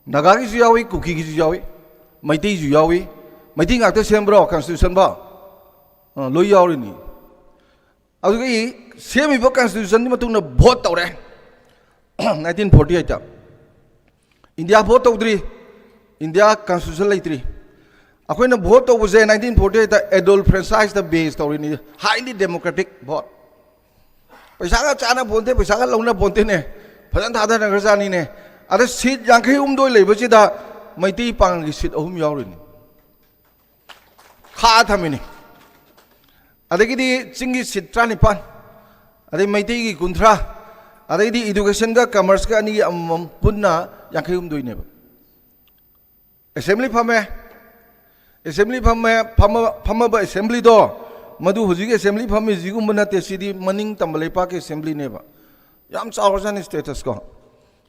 ꯅꯥꯒꯥꯒꯤꯁꯨ ꯌꯥꯎꯏ, ꯀꯨꯀꯤꯒꯤꯁꯨ ꯌꯥꯎꯏ, ꯃꯩꯇꯩꯁꯨ ꯌꯥꯎꯏ꯫ ꯃꯩꯇꯩ ꯉꯥꯛꯇ ꯁꯦꯝꯕ꯭ꯔꯣ ꯀꯟꯁꯇꯤꯇ꯭ꯌꯨꯁꯟꯕꯣ? ꯑ, ꯂꯣꯏ ꯌꯥꯎꯔꯤꯅꯤ꯫ ꯑꯗꯨꯒꯤ ꯁꯦꯝꯃꯤꯕ ꯀꯟꯁꯇꯤꯇ꯭ꯌꯨꯁꯟꯒꯤ ꯃꯇꯨꯡꯗ ꯚꯣꯠ ꯇꯧꯔꯦ꯫ ꯅꯥꯏꯟꯇꯤꯟ ꯐꯣꯔꯇꯤ ꯑꯩꯠꯇ ꯏꯟꯗꯤꯌꯥ ꯚꯣꯠ ꯇꯧꯗ꯭ꯔꯤ, ꯏꯟꯗꯤꯌꯥ ꯀꯟꯁꯇꯤꯇ꯭ꯌꯨꯁꯟ ꯂꯩꯇ꯭ꯔꯤ꯫ ꯑꯩꯈꯣꯏꯅ ꯚꯣꯠ ꯇꯧꯕꯁꯦ ꯅꯥꯏꯟꯇꯤꯟ ꯐꯣꯔꯇꯤ ꯑꯩꯠꯇ ꯑꯦꯗꯣꯜꯐ ꯐ꯭ꯔꯦꯟꯁꯥꯏꯁꯇ ꯕꯦꯁ ꯇꯧꯔꯤꯅꯤ, ꯍꯥꯏꯂꯤ ꯗꯦꯃꯣꯀ꯭ꯔꯦꯇꯤꯛ ꯚꯣꯠ꯫ ꯄꯩꯁꯥꯒ ꯆꯥꯅ ꯄꯣꯟꯇꯦ, ꯄꯩꯁꯥꯒ ꯂꯧꯅ ꯄꯣꯟꯇꯦꯅꯦ, ꯐꯖꯅ ꯊꯥꯗꯅꯈ꯭ꯔꯖꯥꯠꯅꯤꯅꯦ꯫ ꯑꯗ ꯁꯤꯠ ꯌꯥꯡꯈꯩ ꯍꯨꯝꯗꯣꯏ ꯂꯩꯕꯁꯤꯗ ꯃꯩꯇꯩ ꯄꯥꯡꯒꯜꯒꯤ ꯁꯤꯠ ꯑꯍꯨꯝ ꯌꯥꯎꯔꯤꯅꯤ, ꯈꯥꯛꯑ ꯊꯝꯃꯤꯅꯤ꯫ ꯑꯗꯒꯤꯗꯤ ꯆꯤꯡꯒꯤ ꯁꯤꯠ ꯇꯔꯥꯅꯤꯄꯥꯟ, ꯑꯗꯩ ꯃꯩꯇꯩꯒꯤ ꯀꯨꯟꯊ꯭ꯔꯥ, ꯑꯗꯩꯗꯤ educationꯒ commerceꯀ ꯑꯅꯤꯒꯤ ꯑꯃꯃꯝ ꯄꯨꯟꯅ ꯌꯥꯡꯈꯩ ꯍꯨꯝꯗꯣꯏꯅꯦꯕ꯫ Assembly ꯐꯝꯃꯦ꯫ Assembly ꯐꯝꯃꯦ꯫ ꯐꯝꯃ-, ꯐꯝꯃꯕ assemblyꯗꯣ, ꯃꯗꯨ ꯍꯧꯖꯤꯛ assembly ꯐꯝꯃꯤꯁꯤꯒꯨꯝꯕ ꯅꯠꯇꯦ꯫ ꯁꯤꯗꯤ ꯃꯅꯤꯡ ꯇꯝꯕ ꯂꯩꯄꯥꯛꯀꯤ assemblyꯅꯦꯕ꯫ ꯌꯥꯝ ꯆꯥꯎꯔꯖꯥꯠꯅꯤ statusꯀꯣ꯫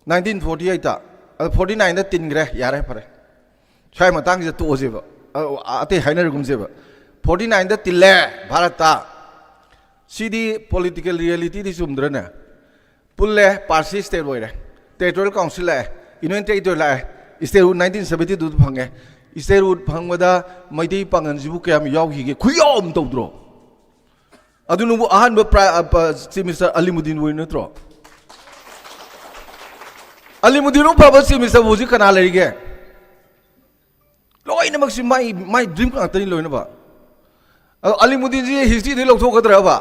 Nineteen forty eightꯇ, ꯑꯗ forty nineꯗ ꯇꯤꯟꯈ꯭ꯔꯦ꯫ ꯌꯥꯔꯦ, ꯐꯔꯦ꯫ ꯁ꯭ꯋꯥꯏ ꯃꯇꯥꯡꯁꯤꯗ ꯇꯣꯛꯑꯁꯦꯕ꯫ ꯑ-, ꯑꯇꯩ ꯍꯥꯏꯅꯔꯒꯨꯝꯁꯦꯕ꯫ Forty nineꯗ ꯇꯤꯜꯂꯦ ꯚꯥꯔꯠꯇ꯫ ꯁꯤꯗꯤ political realityꯗꯤ ꯆꯨꯝꯗ꯭ꯔꯅꯦ? ꯄꯨꯜꯂꯦ, ꯄꯥꯔꯁꯤ state ꯑꯣꯏꯔꯦ꯫ Territorial Council ꯂꯥꯛꯑꯦ, Union Territory ꯂꯥꯛꯑꯦ꯫ Statehood nineteen seventy twoꯗ ꯐꯪꯉꯦ꯫ Statehood ꯐꯪꯕꯗ ꯃꯩꯇꯩ ꯄꯥꯉꯜꯁꯤꯕꯨ ꯀꯌꯥꯝ ꯌꯥꯎꯈꯤꯒꯦ? ꯈꯨꯌꯥꯎ ꯑꯃ ꯇꯧꯗ꯭ꯔꯣ? ꯑꯗꯨꯅꯕꯨ ꯑꯍꯥꯟꯕ Prime, ꯑ, ꯄ-, Chief Minister ꯑꯂꯤꯃꯨꯗꯤꯟ ꯑꯣꯏ ꯅꯠꯇ꯭ꯔꯣ? ꯑꯂꯤꯃꯨꯗꯤꯟ ꯑꯃ ꯐꯕ Chief Ministerꯕꯨ ꯍꯧꯖꯤꯛ ꯀꯅꯥ ꯂꯩꯔꯤꯒꯦ? ꯂꯣꯏꯅꯃꯛꯁꯤ ꯃꯥꯏ, ꯃꯥꯏ dream ꯉꯥꯛꯇꯅꯤ ꯂꯣꯏꯅꯃꯛ꯫ ꯑꯗꯣ ꯑꯂꯤꯃꯨꯗꯤꯟꯁꯤ historyꯗꯒꯤ ꯂꯧꯊꯣꯛꯀꯗ꯭ꯔꯕ?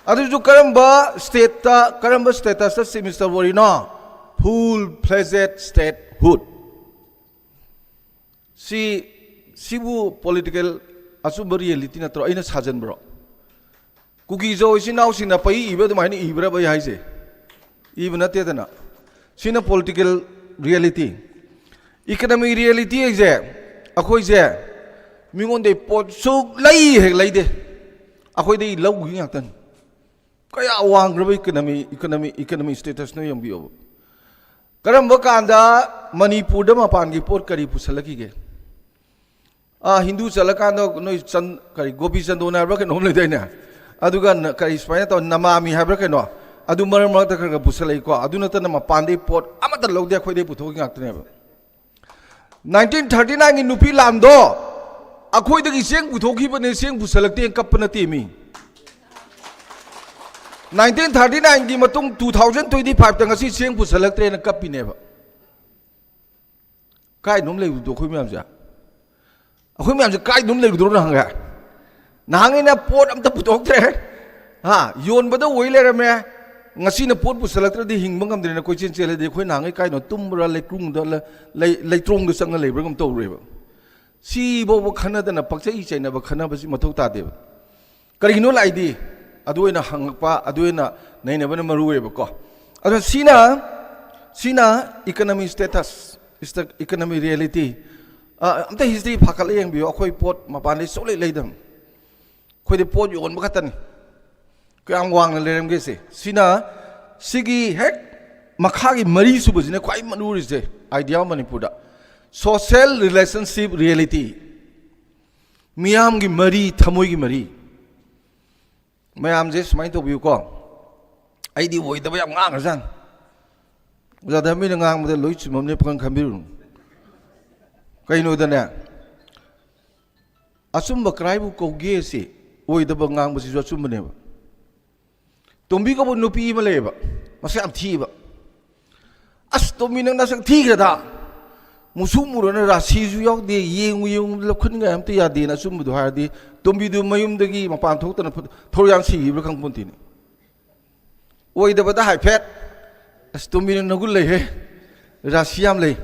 ꯑꯗꯨꯁꯨ ꯀꯔꯝꯕ stateꯇ, ꯀꯔꯝꯕ statusꯇ Chief Minister ꯑꯣꯏꯔꯤꯅꯣ? Full fledged statehood꯫ ꯁꯤ, ꯁꯤꯕꯨ political ꯑꯆꯨꯝꯕ reality ꯅꯠꯇ꯭ꯔꯣ? ꯑꯩꯅ ꯁꯥꯖꯟꯕ꯭ꯔꯣ? ꯀꯨꯀꯤꯖꯧ ꯏꯆꯤꯟ ꯏꯅꯥꯎꯁꯤꯡꯅ ꯄꯩ ꯏꯕ ꯑꯗꯨꯃꯥꯏꯅ ꯏꯕ꯭ꯔꯕ ꯑꯩ ꯍꯥꯏꯁꯦ? ꯏꯕ ꯅꯠꯇꯦꯗꯅ꯫ ꯁꯤꯅ political reality꯫ Economic reality ꯍꯥꯏꯁꯦ, ꯑꯩꯈꯣꯏꯁꯦ ꯃꯤꯉꯣꯟꯗꯩ ꯄꯣꯠ ꯁꯨꯛ ꯂꯩ ꯍꯦꯛ ꯂꯩꯗꯦ꯫ ꯑꯩꯈꯣꯏꯗꯩ ꯂꯧꯈꯤ ꯉꯥꯛꯇꯅꯤ꯫ ꯀꯌꯥ ꯋꯥꯡꯈ꯭ꯔꯕ economy, economy, economy statusꯅꯣ ꯌꯦꯡꯕꯤꯌꯣꯕ꯫ ꯀꯔꯝꯕ ꯀꯥꯟꯗ ꯃꯅꯤꯄꯨꯔꯗ ꯃꯄꯥꯟꯒꯤ ꯄꯣꯠ ꯀꯔꯤ ꯄꯨꯁꯜꯂꯛꯈꯤꯒꯦ? ꯑꯥ, ꯍꯤꯟꯗꯨ ꯆꯠꯂꯀꯥꯟꯗ ꯅꯣꯏ ꯆꯟ-, ꯀꯔꯤ, ꯒꯣꯄꯤ ꯆꯟꯗꯣꯟ ꯍꯥꯏꯕ꯭ꯔꯥ ꯀꯩꯅꯣꯝ ꯂꯩꯗꯥꯏꯅꯦ? ꯑꯗꯨꯒ ꯅ-, ꯀꯔꯤ, ꯁꯨꯃꯥꯏꯅ ꯇꯧ, ꯅꯃꯥꯃꯤ ꯍꯥꯏꯕ꯭ꯔꯥ ꯀꯩꯅꯣ? ꯑꯗꯨ ꯃꯔꯛ ꯃꯔꯛꯇ ꯈꯔ ꯈꯔ ꯄꯨꯁꯜꯂꯛꯏꯀꯣ꯫ ꯑꯗꯨ ꯅꯠꯇꯅ ꯃꯄꯥꯟꯗꯩ ꯄꯣꯠ ꯑꯃꯠꯇ ꯂꯧꯗꯦ, ꯑꯩꯈꯣꯏꯗꯩ ꯄꯨꯊꯣꯛꯈꯤ ꯉꯥꯛꯇꯅꯦꯕ꯫ Nineteen thirty nineꯒꯤ ꯅꯨꯄꯤ ꯂꯥꯟꯗꯣ ꯑꯩꯈꯣꯏꯗꯒꯤ ꯆꯦꯡ ꯄꯨꯊꯣꯛꯈꯤꯕꯅꯦ, ꯆꯦꯡ ꯄꯨꯁꯜꯂꯛꯇꯦꯅ ꯀꯞꯄ ꯅꯠꯇꯦ ꯃꯤ꯫ Nineteen thirty nineꯒꯤ ꯃꯇꯨꯡ two thousand twenty fiveꯇ ꯉꯁꯤ ꯆꯦꯡ ꯄꯨꯁꯜꯂꯛꯇ꯭ꯔꯦꯅ ꯀꯞꯄꯤꯅꯦꯕ꯫ ꯀꯥꯏꯗꯅꯣꯝ ꯂꯩꯕꯗꯣ ꯑꯩꯈꯣꯏ ꯃꯌꯥꯝꯁꯦ꯫ ꯑꯩꯈꯣꯏ ꯃꯌꯥꯝꯁꯦ ꯀꯥꯏꯗꯅꯣꯝ ꯂꯩꯕꯗꯣ ꯅꯍꯥꯟꯒꯩ꯫ ꯅꯍꯥꯟꯒꯩꯅ ꯄꯣꯠ ꯑꯝꯇ ꯄꯨꯊꯣꯛꯇ꯭ꯔꯦ꯫ ꯍꯥ, ꯌꯣꯟꯕꯗ ꯑꯣꯏ ꯂꯩꯔꯝꯃꯦ꯫ ꯉꯁꯤꯅ ꯄꯣꯠ ꯄꯨꯁꯜꯂꯛꯇ꯭ꯔꯗꯤ ꯍꯤꯡꯕ ꯉꯝꯗ꯭ꯔꯦꯅ ꯀꯣꯏꯆꯦꯟ ꯆꯦꯜꯂꯗꯤ ꯑꯩꯈꯣꯏ ꯅꯍꯥꯟꯒꯩ ꯀꯥꯏꯗꯅꯣ ꯇꯨꯝꯕ꯭ꯔꯥ, ꯂꯩꯀ꯭ꯔꯨꯡꯗ, ꯂ-, ꯂꯩ-, ꯂꯩꯇ꯭ꯔꯣꯡꯗ ꯆꯪꯉ ꯂꯩꯕ꯭ꯔꯥ ꯀꯩꯅꯣꯝ ꯇꯧꯔꯦꯕ꯫ ꯁꯤꯐꯥꯎꯕ ꯈꯟꯅꯗꯅ ꯄꯪꯆꯩ ꯆꯩꯅꯕ ꯈꯟꯅꯕꯁꯤ ꯃꯊꯧ ꯇꯥꯗꯦꯕ꯫ ꯀꯔꯤꯒꯤꯅꯣ ꯂꯥꯛꯏꯗꯤ? ꯑꯗꯨ ꯑꯣꯏꯅ ꯍꯪꯉꯛꯄ, ꯑꯗꯨ ꯑꯣꯏꯅ ꯅꯩꯅꯕꯅ ꯃꯔꯨ ꯑꯣꯏꯌꯦꯕꯀꯣ꯫ ꯑꯗꯣ ꯁꯤꯅ, ꯁꯤꯅ economy status, is the economy reality꯫ ꯑ, ꯑꯝꯇ history ꯐꯥꯀꯠꯂ ꯌꯦꯡꯕꯤꯌꯨ꯫ ꯑꯩꯈꯣꯏ ꯄꯣꯠ ꯃꯄꯥꯟꯗꯩ ꯁꯨꯡꯂꯩ ꯂꯩꯗꯕꯅꯤ꯫ ꯑꯩꯈꯣꯏꯗꯤ ꯄꯣꯠ ꯌꯣꯟꯕ ꯈꯛꯇꯅꯤ꯫ ꯀꯌꯥꯝ ꯋꯥꯡꯅ ꯂꯩꯔꯝꯒꯦꯁꯦ꯫ ꯁꯤꯅ, ꯁꯤꯒꯤ ꯍꯦꯛ ꯃꯈꯥꯒꯤ ꯃꯔꯤ ꯁꯨꯕꯁꯤꯅ ꯈ꯭ꯋꯥꯏ ꯃꯔꯨ ꯑꯣꯏꯔꯤꯁꯦ, idea of ꯃꯅꯤꯄꯨꯔꯗ꯫ Social relationship reality꯫ ꯃꯤꯌꯥꯝꯒꯤ ꯃꯔꯤ, ꯊꯃꯣꯏꯒꯤ ꯃꯔꯤ꯫ ꯃꯌꯥꯝꯁꯦ ꯁꯨꯃꯥꯏꯅ ꯇꯧꯕꯤꯌꯨꯀꯣ꯫ ꯑꯩꯗꯤ ꯑꯣꯏꯗꯕ ꯌꯥꯝ ꯉꯥꯡꯈ꯭ꯔꯖꯥꯠꯅꯤ꯫ ꯑꯣꯖꯥ ꯙꯔꯃꯦꯅ ꯉꯥꯡꯕꯗ ꯂꯣꯏ ꯆꯨꯝꯃꯝꯅꯦ ꯄꯥꯈꯪ ꯈꯟꯕꯤꯔꯨꯅꯨ꯫ ꯀꯩꯅꯣꯗꯅꯦ, ꯑꯆꯨꯝꯕ ꯀꯔꯥꯏꯕꯨ ꯀꯧꯒꯦ ꯁꯤ? ꯑꯣꯏꯗꯕ ꯉꯥꯡꯕꯁꯤꯁꯨ ꯑꯆꯨꯝꯕꯅꯦꯕ꯫ ꯇꯣꯝꯕꯤ ꯀꯧꯕ ꯅꯨꯄꯤ ꯑꯃ ꯂꯩꯌꯦꯕ, ꯃꯁꯛ ꯌꯥꯝ ꯊꯤꯕ꯫ "ꯑꯁ, ꯇꯣꯝꯕꯤ, ꯅꯪ ꯅꯁꯛ ꯊꯤꯈ꯭ꯔꯗ꯫ ꯃꯨꯁꯨꯛ ꯃꯨꯔꯅ ꯔꯥꯁꯤꯁꯨ ꯌꯥꯎꯗꯦ, ꯌꯦꯡꯉꯨ ꯌꯦꯡꯉꯨ ꯂꯧꯈꯠꯅꯤꯡꯉꯥꯏ ꯑꯝꯇ ꯌꯥꯗꯦꯅ" ꯑꯆꯨꯝꯕꯗꯣ ꯍꯥꯏꯔꯗꯤ, ꯇꯣꯝꯕꯤꯗꯨ ꯃꯌꯨꯝꯗꯒꯤ ꯃꯄꯥꯟ ꯊꯣꯛꯇꯅ ꯐꯨ-, ꯊꯧꯔꯤꯌꯥꯡ ꯁꯤꯈꯤꯕ꯭ꯔꯥ ꯈꯪꯄꯣꯟꯇꯦꯅꯦ꯫ ꯑꯣꯏꯗꯕꯗ ꯍꯥꯏꯐꯦꯠ, "ꯑꯁ, ꯇꯣꯝꯕꯤ, ꯅꯪ ꯅꯒꯨꯟ ꯂꯩꯍꯦ, ꯔꯥꯁꯤ ꯌꯥꯝ ꯂꯩ,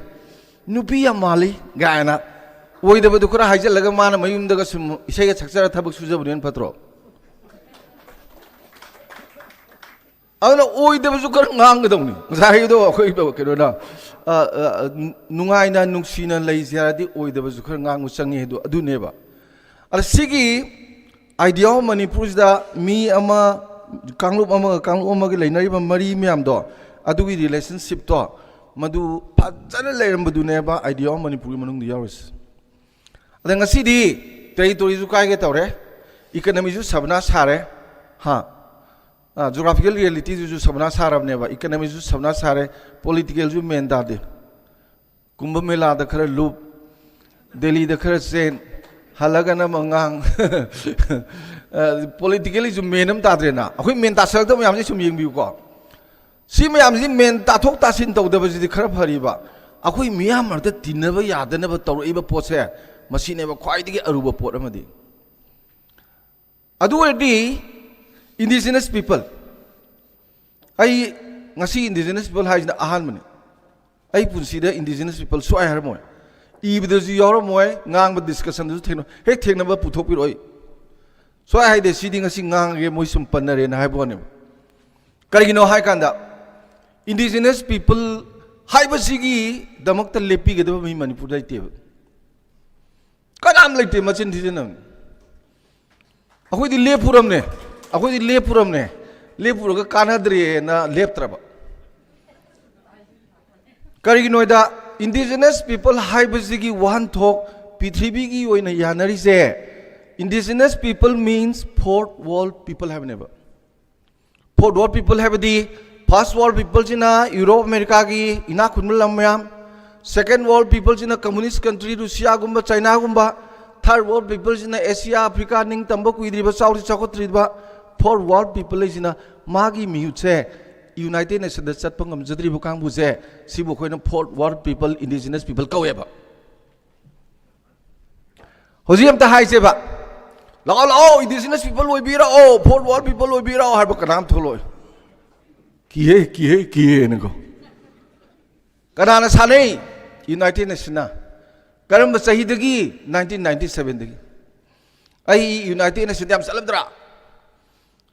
ꯅꯨꯄꯤ ꯌꯥꯝ ꯃꯥꯜꯂꯤ" ꯀꯥꯏꯅ ꯑꯣꯏꯗꯕꯗꯨ ꯈꯔ ꯍꯥꯏꯖꯤꯜꯂꯒ, ꯃꯥꯅ ꯃꯌꯨꯝꯗꯒ ꯁꯨꯝ ꯏꯁꯩꯒ ꯁꯛꯆꯔ ꯊꯕꯛ ꯁꯨꯖꯕꯅ ꯍꯦꯟꯅ ꯐꯠꯇ꯭ꯔꯣ? ꯑꯗꯨꯅ ꯑꯣꯏꯗꯕꯁꯨ ꯈꯔ ꯉꯥꯡꯒꯗꯧꯅꯤ꯫ ꯉꯁꯥꯏꯒꯤꯗꯣ ꯑꯩꯈꯣꯏ ꯀꯩꯅꯣꯅ, ꯑ, ꯑ, ꯅꯨꯡꯉꯥꯏꯅ ꯅꯨꯡꯁꯤꯅ ꯂꯩꯁꯦ ꯍꯥꯏꯔꯗꯤ ꯑꯣꯏꯗꯕꯁꯨ ꯈꯔ ꯉꯥꯡꯕ ꯆꯪꯉꯤ ꯍꯥꯏꯗꯣ ꯑꯗꯨꯅꯦꯕ꯫ ꯑꯗ ꯁꯤꯒꯤ idea of ꯃꯅꯤꯄꯨꯔꯁꯤꯗ ꯃꯤ ꯑꯃ, ꯀꯥꯡꯂꯨꯞ ꯑꯃꯒ ꯀꯥꯡꯂꯨꯞ ꯑꯃꯒ ꯂꯩꯅꯔꯤꯕ ꯃꯔꯤ ꯃꯌꯥꯝꯗꯣ, ꯑꯗꯨꯒꯤ relationshipꯇꯣ, ꯃꯗꯨ ꯐꯖꯅ ꯂꯩꯔꯝꯕꯗꯨꯅꯦꯕ idea of ꯃꯅꯤꯄꯨꯔꯒꯤ ꯃꯅꯨꯡꯗ ꯌꯥꯎꯔꯤꯁꯦ꯫ ꯑꯗ ꯉꯁꯤꯗꯤ territoryꯁꯨ ꯀꯥꯏꯒꯦ ꯇꯧꯔꯦ, economyꯁꯨ ꯁꯕꯅꯥ ꯁꯥꯔꯦ, ꯍꯥ, geographical realityꯗꯨꯁꯨ ꯁꯕꯅꯥ ꯁꯥꯔꯕꯅꯦꯕ, economyꯁꯨ ꯁꯕꯅꯥ ꯁꯥꯔꯦ, politicalꯁꯨ ꯃꯦꯟ ꯇꯥꯗꯦ꯫ ꯀꯨꯝꯚ ꯃꯦꯂꯥꯗ ꯈꯔ ꯂꯨꯞ, ꯗꯦꯜꯂꯤꯗ ꯈꯔ ꯆꯦꯟ, ꯍꯜꯂꯒꯅ ꯑꯃ ꯉꯥꯡ꯫ ꯑ, politicallyꯁꯨ ꯃꯦꯟ ꯑꯃ ꯇꯥꯗ꯭ꯔꯦꯅ꯫ ꯑꯩꯈꯣꯏ ꯃꯦꯟ ꯇꯥꯁꯜꯂꯛꯇꯕ ꯃꯌꯥꯝꯁꯦ ꯁꯨꯝ ꯌꯦꯡꯕꯤꯌꯨꯀꯣ꯫ ꯁꯤ ꯃꯌꯥꯝꯁꯤ ꯃꯦꯟ ꯇꯥꯊꯣꯛ ꯇꯥꯁꯤꯟ ꯇꯧꯗꯕꯁꯤꯗꯤ ꯈꯔ ꯐꯔꯤꯕ꯫ ꯑꯩꯈꯣꯏ ꯃꯤꯌꯥꯝ ꯃꯔꯛꯇ ꯇꯤꯟꯅꯕ ꯌꯥꯗꯅꯕ ꯇꯧꯔꯛꯏꯕ ꯄꯣꯠꯁꯦ, ꯃꯁꯤꯅꯦꯕ ꯈ꯭ꯋꯥꯏꯗꯒꯤ ꯑꯔꯨꯕ ꯄꯣꯠ ꯑꯃꯗꯤ꯫ ꯑꯗꯨ ꯑꯣꯏꯔꯗꯤ indigenous people, ꯑꯩ ꯉꯁꯤ indigenous people ꯍꯥꯏꯁꯤꯅ ꯑꯍꯥꯟꯕꯅꯤ꯫ ꯑꯩ ꯄꯨꯟꯁꯤꯗ indigenous people ꯁꯨꯛꯍꯥꯏ ꯍꯥꯏꯔꯝꯃꯣꯏ, ꯏꯕꯗꯁꯨ ꯌꯥꯎꯔꯝꯃꯣꯏ, ꯉꯥꯡꯕ discussionꯗꯁꯨ ꯊꯦꯡꯅ-, ꯍꯦꯛ ꯊꯦꯡꯅꯕ ꯄꯨꯊꯣꯛꯄꯤꯔꯛꯑꯣꯏ꯫ ꯁ꯭ꯋꯥꯏ ꯍꯥꯏꯗꯦ, ꯁꯤꯗꯤ ꯉꯁꯤ ꯉꯥꯡꯉꯒꯦ, ꯃꯣꯏ ꯁꯨꯝ ꯄꯟꯅꯔꯦꯅ ꯍꯥꯏꯕ ꯋꯥꯅꯦꯕ꯫ ꯀꯔꯤꯒꯤꯅꯣ ꯍꯥꯏ ꯀꯥꯟꯗ, indigenous people ꯍꯥꯏꯕꯁꯤꯒꯤꯗꯃꯛꯇ ꯂꯦꯞꯄꯤꯒꯗꯕ ꯃꯤ ꯃꯅꯤꯄꯨꯔꯗ ꯂꯩꯇꯦꯕ꯫ ꯀꯅꯥꯝ ꯂꯩꯇꯦ꯫ ꯃꯆꯤꯟ ꯊꯤꯖꯤꯟꯅꯕꯅꯤ꯫ ꯑꯩꯈꯣꯏꯗꯤ ꯂꯦꯞꯄꯨꯔꯝꯅꯦ꯫ ꯑꯩꯈꯣꯏꯗꯤ ꯂꯦꯞꯄꯨꯔꯝꯅꯦ꯫ ꯂꯦꯞꯄꯨꯔꯒ ꯀꯥꯟꯅꯗ꯭ꯔꯦꯅ ꯂꯦꯞꯇ꯭ꯔꯕ꯫ ꯀꯔꯤꯒꯤꯅꯣꯗ, indigenous people ꯍꯥꯏꯕꯁꯤꯒꯤ ꯋꯥꯍꯟꯊꯣꯛ ꯄ꯭ꯔꯤꯊꯤꯕꯤꯒꯤ ꯑꯣꯏꯅ ꯌꯥꯅꯔꯤꯁꯦ, indigenous people means fourth world people ꯍꯥꯏꯕꯅꯦꯕ꯫ Fourth world people ꯍꯥꯏꯕꯗꯤ, first world peopleꯁꯤꯅ ꯌꯨꯔꯣꯞ ꯑꯃꯦꯔꯤꯀꯥꯒꯤ ꯏꯅꯥꯛ ꯈꯨꯟꯕ ꯂꯝ ꯃꯌꯥꯝ, second world peopleꯁꯤꯅ communist country ꯔꯨꯁꯤꯌꯥꯒꯨꯝꯕ, ꯆꯥꯏꯅꯥꯒꯨꯝꯕ, third world peopleꯁꯤꯅ ꯑꯦꯁꯤꯌꯥ, ꯑꯐ꯭ꯔꯤꯀꯥ, ꯅꯤꯡꯇꯝꯕ ꯀꯨꯏꯗ꯭ꯔꯤꯕ, ꯆꯥꯎꯗꯤ ꯆꯥꯎꯈꯠꯇ꯭ꯔꯤꯕ, fourth world people ꯍꯥꯏꯁꯤꯅ ꯃꯥꯒꯤ ꯃꯤꯍꯨꯠꯁꯦ United Nationsꯗ ꯆꯠꯄ ꯉꯝꯖꯗ꯭ꯔꯤꯕ ꯀꯥꯡꯕꯨꯁꯦ, ꯁꯤꯕꯨ ꯑꯩꯈꯣꯏꯅ fourth world people, indigenous people ꯀꯧꯋꯦꯕ꯫ ꯍꯧꯖꯤꯛ ꯑꯝꯇ ꯍꯥꯏꯁꯦꯕ, "ꯂꯥꯛꯑꯣ, ꯂꯥꯛꯑꯣ, indigenous people ꯑꯣꯏꯕꯤꯔꯛꯑꯣ, fourth world people ꯑꯣꯏꯕꯤꯔꯛꯑꯣ" ꯍꯥꯏꯕ ꯀꯅꯥꯝ ꯊꯣꯛꯂꯛꯑꯣꯏ꯫ ꯀꯤꯍꯦ, ꯀꯤꯍꯦ, ꯀꯤꯍꯦꯅꯀꯣ꯫ ꯀꯅꯥꯅ ꯁꯥꯟꯅꯩ? United Nationsꯅ꯫ ꯀꯔꯝꯕ ꯆꯍꯤꯗꯒꯤ? Nineteen ninety ꯁꯚꯦꯟꯗꯒꯤ꯫ ꯑꯩ United Nationsꯗ ꯌꯥꯝ ꯆꯠꯂꯝꯗ꯭ꯔꯥ?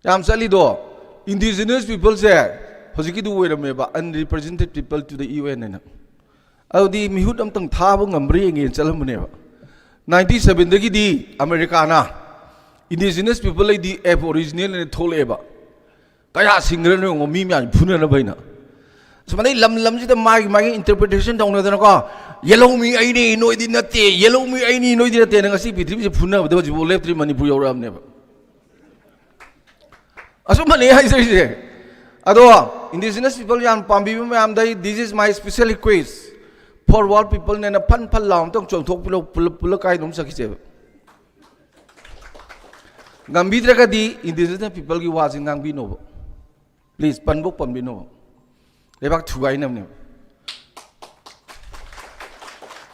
ꯌꯥꯝ ꯆꯠꯂꯤꯗꯣ꯫ Indigenous peopleꯁꯦ ꯍꯧꯖꯤꯛꯀꯤꯗꯨ ꯑꯣꯏꯔꯝꯃꯦꯕ, unrepresented people to the U N ꯍꯥꯏꯅ꯫ ꯑꯗꯨꯗꯤ ꯃꯤꯍꯨꯠ ꯑꯝꯇꯪ ꯊꯥꯕ ꯉꯝꯕ꯭ꯔꯥ ꯌꯦꯡꯒꯦꯅ ꯆꯠꯂꯝꯕꯅꯦꯕ꯫ ꯅꯥꯏꯟꯇꯤ ꯁꯚꯦꯟꯗꯒꯤꯗꯤ ꯑꯃꯦꯔꯤꯀꯥꯅ indigenous people ꯍꯥꯏꯗꯤ aboriginal ꯍꯥꯏꯅ ꯊꯣꯛꯂꯛꯑꯦꯕ꯫ ꯀꯌꯥ ꯁꯤꯡꯈ꯭ꯔꯅꯣ ꯌꯦꯡꯉꯣ, ꯃꯤ ꯃꯌꯥꯝ ꯐꯨꯅꯅꯕ ꯑꯩꯅ꯫ ꯁꯨꯃꯥꯏꯅ ꯂꯝ ꯂꯝꯁꯤꯗ ꯃꯥꯒꯤ ꯃꯥꯒꯤ interpretation ꯇꯧꯅꯗꯅꯀꯣ, "ꯌꯦꯜꯍꯧ ꯃꯤ ꯑꯩꯅꯤ, ꯅꯣꯏꯗꯤ ꯅꯠꯇꯦ, ꯌꯦꯜꯍꯧ ꯃꯤ ꯑꯩꯅꯤ, ꯅꯣꯏꯗꯤ ꯅꯠꯇꯦꯅ" ꯉꯁꯤ ꯄ꯭ꯔꯤꯊꯤꯕꯤꯁꯦ ꯐꯨꯅꯕꯗ ꯍꯧꯖꯤꯛꯐꯥꯎ ꯂꯦꯞꯇ꯭ꯔꯤ, ꯃꯅꯤꯄꯨꯔ ꯌꯧꯔꯛꯑꯕꯅꯦꯕ꯫ ꯑꯆꯨꯝꯕꯅꯦ ꯍꯥꯏꯖꯔꯤꯁꯦ꯫ ꯑꯗꯣ indigenous people ꯌꯥꯝ ꯄꯥꯝꯕꯤꯕ ꯃꯌꯥꯝꯗ ꯑꯩ, this is my special request, fourth world peopleꯅꯦꯅ ꯐꯟ ꯐꯟ ꯂꯥꯎ ꯑꯝꯇꯪ ꯆꯣꯡꯊꯣꯛꯄꯤꯔꯣ, ꯄꯨꯜꯂꯞ ꯄꯨꯜꯂꯞ ꯀꯥꯏꯗꯅꯣꯝ ꯆꯠꯈꯤꯁꯦꯕ꯫ ꯉꯝꯕꯤꯗ꯭ꯔꯒꯗꯤ indigenous peopleꯒꯤ ꯋꯥꯁꯦ ꯉꯥꯡꯕꯤꯅꯣꯕ꯫ Please, ꯄꯟꯕꯨ ꯄꯟꯕꯤꯅꯣꯕ꯫ ꯂꯩꯕꯥꯛ ꯊꯨꯒꯥꯏꯅꯕꯅꯦꯕ꯫